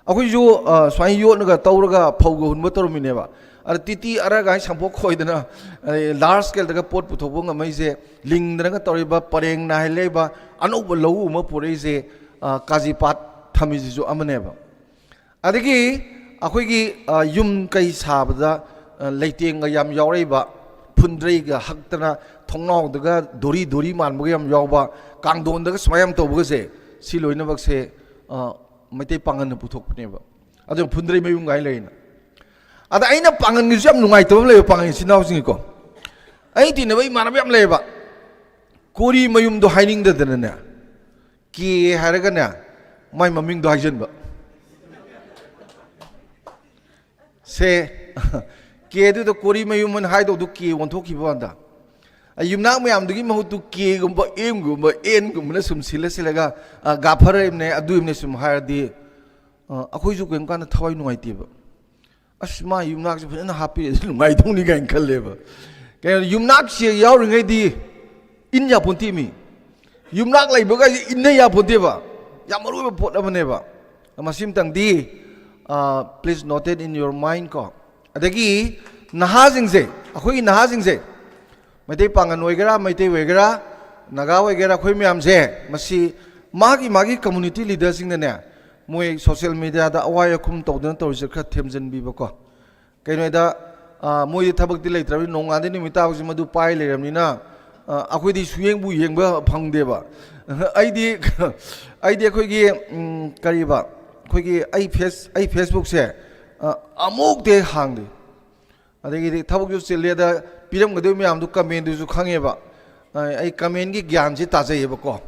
ꯑꯩꯈꯣꯏꯁꯨ, ꯑ, ꯁꯨꯃꯥꯏꯅ ꯌꯣꯠꯅꯒ ꯇꯧꯔꯒ ꯐꯧꯒ ꯍꯨꯟꯕ ꯇꯧꯔꯝꯃꯤꯅꯦꯕ꯫ ꯑꯗ ꯇꯤꯇꯤ ꯑꯔꯒꯥꯏ ꯁꯝꯄꯣꯛ ꯈꯣꯏꯗꯅ, ꯑꯗꯩ ꯂꯥꯔꯖ ꯁ꯭ꯀꯦꯜꯗꯒ ꯄꯣꯠ ꯄꯨꯊꯣꯛꯄ ꯉꯝꯃꯛꯏꯁꯦ, ꯂꯤꯡꯗꯅꯒ ꯇꯧꯔꯤꯕ, ꯄꯔꯦꯡ ꯅꯥꯏꯍꯜꯂꯛꯏꯕ, ꯑꯅꯧꯕ ꯂꯧꯎ ꯑꯃ ꯄꯨꯔꯛꯏꯁꯦ, ꯑ, ꯀꯥꯖꯤ ꯄꯥꯠ ꯊꯝꯃꯤꯁꯤꯁꯨ ꯑꯃꯅꯦꯕ꯫ ꯑꯗꯒꯤ ꯑꯩꯈꯣꯏꯒꯤ, ꯑ, ꯌꯨꯝ ꯀꯩ ꯁꯥꯕꯗ, ꯑ, ꯂꯩꯇꯦꯡꯒ ꯌꯥꯝ ꯌꯥꯎꯔꯛꯏꯕ, ꯐꯨꯟꯗ꯭ꯔꯩꯒ ꯍꯛꯇꯅ, ꯊꯣꯡꯅꯥꯎꯗꯒ ꯗꯣꯔꯤ ꯗꯣꯔꯤ ꯃꯥꯟꯕꯒ ꯌꯥꯝ ꯌꯥꯎꯕ, ꯀꯥꯡꯊꯣꯟꯗꯒ ꯁꯨꯃꯥꯏꯅ ꯌꯥꯝ ꯇꯧꯕꯒꯁꯦ, ꯁꯤ ꯂꯣꯏꯅꯃꯛꯁꯦ, ꯑ, ꯃꯩꯇꯩ ꯄꯥꯉꯜꯅ ꯄꯨꯊꯣꯛꯄꯅꯦꯕ꯫ ꯑꯗꯨꯅ ꯐꯨꯟꯗ꯭ꯔꯩ ꯃꯌꯨꯝ ꯀꯥꯏꯅ ꯂꯩꯔꯤꯅ꯫ ꯑꯗ ꯑꯩꯅ ꯄꯥꯡꯒꯟꯒꯤꯁꯨ ꯌꯥꯝ ꯅꯨꯡꯉꯥꯏꯇꯕ ꯑꯃ ꯂꯩꯕ, ꯄꯥꯡꯒꯟ ꯏꯆꯤꯟ ꯏꯅꯥꯎꯁꯤꯡꯒꯤꯀꯣ꯫ ꯑꯩ ꯇꯤꯟꯅꯕ ꯏꯃꯥꯟꯅꯕ ꯌꯥꯝ ꯂꯩꯌꯦꯕ, ꯀꯣꯔꯤ ꯃꯌꯨꯝꯗꯣ ꯍꯥꯏꯅꯤꯡꯗꯗꯅꯅꯦ, ꯀꯦ ꯍꯥꯏꯔꯒꯅꯦ, ꯃꯥꯏ ꯃꯃꯤꯡꯗꯣ ꯍꯥꯏꯖꯟꯕ꯫ ꯁꯦ, ꯀꯦꯗꯨꯗ ꯀꯣꯔꯤ ꯃꯌꯨꯝ ꯑꯅ ꯍꯥꯏꯗꯧꯗꯨ ꯀꯦ ꯑꯣꯟꯊꯣꯛꯈꯤꯕ ꯋꯥꯅꯤꯗ꯫ ꯑ, ꯌꯨꯝꯅꯥꯛ ꯃꯌꯥꯝꯗꯨꯒꯤ ꯃꯍꯨꯠꯇꯨ ꯀꯦꯒꯨꯝꯕ, ꯑꯦꯝꯒꯨꯝꯕ, ꯑꯦꯟꯒꯨꯝꯕꯅ ꯁꯨꯝ ꯁꯤꯜꯂ ꯁꯤꯜꯂꯒ, ꯑ, ꯒꯥꯐꯔ ꯑꯃꯅꯦ, ꯑꯗꯨ ꯑꯃꯅꯦ ꯁꯨꯝ ꯍꯥꯏꯔꯗꯤ, ꯑ, ꯑꯩꯈꯣꯏꯁꯨ ꯀꯔꯤꯝ ꯀꯥꯟꯗ ꯊꯋꯥꯏ ꯅꯨꯡꯉꯥꯏꯇꯦꯕ꯫ ꯑꯁ, ꯃꯥ ꯌꯨꯝꯅꯥꯛꯁꯦ ꯐꯖꯅ ꯍꯥꯞꯄꯤꯔꯗꯤ ꯅꯨꯡꯉꯥꯏꯗꯧꯅꯤ ꯀꯥꯏꯅ ꯈꯜꯂꯦꯕ꯫ ꯀꯩꯅꯣ, ꯌꯨꯝꯅꯥꯛꯁꯦ ꯌꯥꯎꯔꯤꯉꯩꯗꯤ ꯏꯟ ꯌꯥꯄꯣꯟꯇꯦ ꯃꯤ꯫ ꯌꯨꯝꯅꯥꯛ ꯂꯩꯕꯒꯥꯏꯁꯦ ꯏꯟꯅ ꯌꯥꯄꯣꯟꯇꯦꯕ꯫ ꯌꯥꯝ ꯃꯔꯨ ꯑꯣꯏꯕ ꯄꯣꯠ ꯑꯃꯅꯦꯕ꯫ ꯃꯁꯤꯃꯇꯪꯗꯤ, ꯑ, please noted in your mind ꯀꯣ꯫ ꯑꯗꯒꯤ ꯅꯍꯥꯁꯤꯡꯁꯦ, ꯑꯩꯈꯣꯏꯒꯤ ꯅꯍꯥꯁꯤꯡꯁꯦ, ꯃꯩꯇꯩ ꯄꯥꯉꯟ ꯑꯣꯏꯒꯦꯔꯥ, ꯃꯩꯇꯩ ꯑꯣꯏꯒꯦꯔꯥ, ꯅꯥꯒꯥ ꯑꯣꯏꯒꯦꯔꯥ, ꯑꯩꯈꯣꯏ ꯃꯌꯥꯝꯁꯦ, ꯃꯁꯤ ꯃꯥꯒꯤ ꯃꯥꯒꯤ community leaderꯁꯤꯡꯅꯅꯦ, ꯃꯣꯏ social mediaꯗ ꯑꯋꯥꯏ ꯑꯈꯨꯝ ꯇꯧꯗꯅ ꯇꯧꯔꯤꯁꯦ ꯈꯔ ꯊꯦꯝꯖꯤꯟꯕꯤꯕꯀꯣ꯫ ꯀꯩꯅꯣꯗ, ꯑ, ꯃꯣꯏꯗꯤ ꯊꯕꯛꯇꯤ ꯂꯩꯇ꯭ꯔꯕꯅꯤꯅ, ꯅꯣꯡꯉꯥꯟꯗꯩ ꯅꯨꯃꯤꯠ ꯇꯥꯕꯁꯤ ꯃꯗꯨ ꯄꯥꯏ ꯂꯩꯔꯕꯅꯤꯅ, ꯑ, ꯑꯩꯈꯣꯏꯗꯤ ꯁꯨꯌꯦꯡꯕꯨ ꯌꯦꯡꯕ ꯐꯪꯗꯦꯕ꯫ ꯑꯩꯗꯤ, ꯑꯩꯗꯤ ꯑꯩꯈꯣꯏꯒꯤ, ꯎꯝ, ꯀꯔꯤꯕ, ꯑꯩꯈꯣꯏꯒꯤ ꯑꯩ ꯐꯦꯁ-, ꯑꯩ Facebookꯁꯦ, ꯑ, ꯑꯃꯨꯛꯇ ꯍꯦꯛ ꯍꯥꯡꯗꯦ꯫ ꯑꯗꯒꯤꯗꯤ ꯊꯕꯛꯁꯨ ꯆꯤꯜꯂꯦꯗ, ꯄꯤꯔꯝꯒꯗꯣꯏꯕ ꯃꯌꯥꯝꯗꯨ commentꯗꯨꯁꯨ ꯈꯪꯉꯦꯕ꯫ ꯑ, ꯑꯩ commentꯀꯤ ꯒ꯭ꯌꯥꯟꯁꯤ ꯇꯥꯖꯩꯌꯦꯕꯀꯣ꯫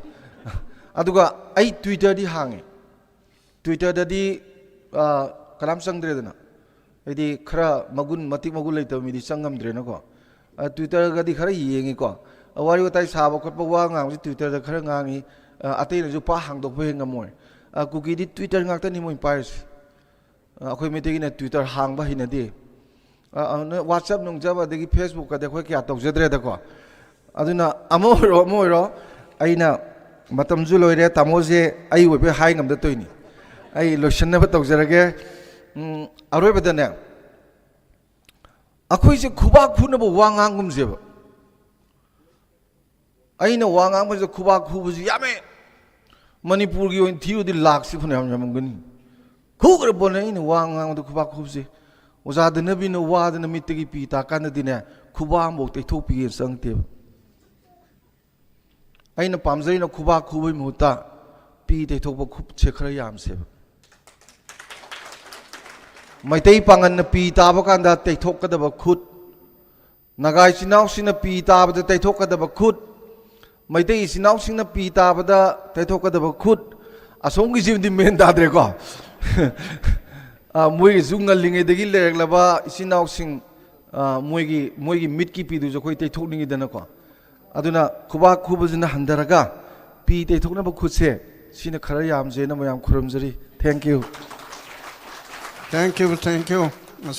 ꯑꯗꯨꯒ ꯑꯩ Twitterꯗꯤ ꯍꯥꯡꯉꯦ꯫ Twitterꯗꯗꯤ, ꯑ, ꯀꯅꯥꯝ ꯆꯪꯗ꯭ꯔꯦꯗꯅ꯫ ꯍꯥꯏꯗꯤ ꯈꯔ ꯃꯒꯨꯟ, ꯃꯇꯤꯛ ꯃꯒꯨꯟ ꯂꯩꯇꯕ ꯃꯤꯗꯤ ꯆꯪ ꯉꯝꯗ꯭ꯔꯦꯅꯀꯣ꯫ ꯑ, Twitterꯒꯗꯤ ꯈꯔ ꯌꯦꯡꯉꯤꯀꯣ꯫ ꯑ, ꯋꯥꯔꯤ ꯋꯥꯇꯥꯏ ꯁꯥꯕ ꯈꯣꯠꯄ, ꯋꯥ ꯉꯥꯡꯕꯁꯤ Twitterꯗ ꯈꯔ ꯉꯥꯡꯉꯤ꯫ ꯑ, ꯑꯇꯩꯅꯁꯨ ꯄꯥꯛ ꯍꯥꯡꯗꯣꯛꯄ ꯍꯦꯛ ꯉꯝꯃꯣꯏ꯫ ꯑ, ꯀꯨꯀꯤꯗꯤ Twitter ꯉꯥꯛꯇꯅꯤ ꯃꯣꯏ ꯄꯥꯏꯔꯤꯁꯦ꯫ ꯑ, ꯑꯩꯈꯣꯏ ꯃꯩꯇꯩꯒꯤꯅ Twitter ꯍꯥꯡꯕ ꯍꯩꯅꯗꯦ꯫ ꯑ, ꯑ, WhatsApp ꯅꯨꯡꯆꯞ ꯑꯗꯒꯤ Facebookꯀꯗꯤ ꯑꯩꯈꯣꯏ ꯀꯌꯥ ꯇꯧꯖꯗ꯭ꯔꯦꯗꯀꯣ꯫ ꯑꯗꯨꯅ ꯑꯃ ꯑꯣꯏꯔꯣ, ꯑꯃ ꯑꯣꯏꯔꯣ, ꯑꯩꯅ ꯃꯇꯝꯁꯨ ꯂꯣꯏꯔꯦ, ꯇꯥꯃꯣꯁꯦ ꯑꯩ ꯑꯣꯏꯕꯩ ꯍꯥꯏ ꯉꯝꯗ ꯇꯧꯔꯤꯅꯤ꯫ ꯑꯩ ꯂꯣꯏꯁꯤꯟꯅꯕ ꯇꯧꯖꯔꯒꯦ꯫ ꯎꯝ, ꯑꯔꯣꯏꯕꯗꯅꯦ, ꯑꯩꯈꯣꯏꯁꯦ ꯈꯨꯕꯥꯛ ꯈꯨꯅꯕ ꯋꯥ ꯉꯥꯡꯒꯨꯝꯁꯦꯕ꯫ ꯑꯩꯅ ꯋꯥ ꯉꯥꯡꯕꯁꯤꯗ ꯈꯨꯕꯥꯛ ꯈꯨꯕꯁꯤ ꯌꯥꯝꯃꯦ꯫ ꯃꯅꯤꯄꯨꯔꯒꯤ ꯑꯣꯏꯅ ꯊꯤꯔꯨꯗꯤ ꯂꯥꯛꯁꯤ ꯐꯅꯌꯥꯝ ꯌꯥꯝꯃꯝꯒꯅꯤ꯫ ꯈꯨꯈ꯭ꯔ ꯄꯣꯠꯅꯦ ꯑꯩꯅ ꯋꯥ ꯉꯥꯡꯕꯗ ꯈꯨꯕꯥꯛ ꯈꯨꯕꯁꯦ꯫ ꯑꯣꯖꯥ ꯗꯅꯕꯤꯅ ꯋꯥꯗꯅ ꯃꯤꯠꯇꯒꯤ ꯄꯤ ꯇꯥꯀꯥꯟꯗꯗꯤꯅꯦ, ꯈꯨꯕꯥꯛ ꯑꯃꯐꯥꯎ ꯇꯩꯊꯣꯛꯄꯤꯒꯦꯅ ꯆꯪꯉꯛꯇꯦꯕ꯫ ꯑꯩꯅ ꯄꯥꯝꯖꯔꯤꯅ ꯈꯨꯕꯥꯛ ꯈꯨꯕꯒꯤ ꯃꯍꯨꯠꯇ ꯄꯤ ꯇꯩꯊꯣꯛꯄ ꯈꯨꯠꯁꯦ ꯈꯔ ꯌꯥꯝꯁꯦꯕ꯫ ꯃꯩꯇꯩ ꯄꯥꯉꯜꯅ ꯄꯤ ꯇꯥꯕ ꯀꯥꯟꯗ ꯇꯩꯊꯣꯛꯀꯗꯕ ꯈꯨꯠ, ꯅꯥꯒꯥ ꯏꯆꯤꯟ ꯏꯅꯥꯎꯁꯤꯡꯅ ꯄꯤ ꯇꯥꯕꯗ ꯇꯩꯊꯣꯛꯀꯗꯕ ꯈꯨꯠ, ꯃꯩꯇꯩ ꯏꯆꯤꯟ ꯏꯅꯥꯎꯁꯤꯡꯅ ꯄꯤ ꯇꯥꯕꯗ ꯇꯩꯊꯣꯛꯀꯗꯕ ꯈꯨꯠ, ꯑꯁꯣꯝꯒꯤꯁꯤꯕꯨꯗꯤ ꯃꯦꯟ ꯇꯥꯗ꯭ꯔꯦꯀꯣ꯫ ꯑ, ꯃꯣꯏꯒꯤꯁꯨ ꯉꯜꯂꯤꯉꯩꯗꯒꯤ ꯂꯩꯔꯛꯂꯕ ꯏꯆꯤꯟ ꯏꯅꯥꯎꯁꯤꯡ, ꯑ, ꯃꯣꯏꯒꯤ, ꯃꯣꯏꯒꯤ ꯃꯤꯠꯀꯤ ꯄꯤꯗꯨꯁꯨ ꯑꯩꯈꯣꯏ ꯇꯩꯊꯣꯛꯅꯤꯡꯉꯤꯗꯅꯀꯣ꯫ ꯑꯗꯨꯅ ꯈꯨꯕꯥꯛ ꯈꯨꯕꯁꯤꯅ ꯍꯟꯊꯔꯒ ꯄꯤ ꯇꯩꯊꯣꯛꯅꯕ ꯈꯨꯠꯁꯦ, ꯁꯤꯅ ꯈꯔ ꯌꯥꯝꯖꯦꯅ ꯃꯌꯥꯝ ꯈꯨꯔꯨꯝꯖꯔꯤ꯫ Thank you꯫ Thank you, thank you.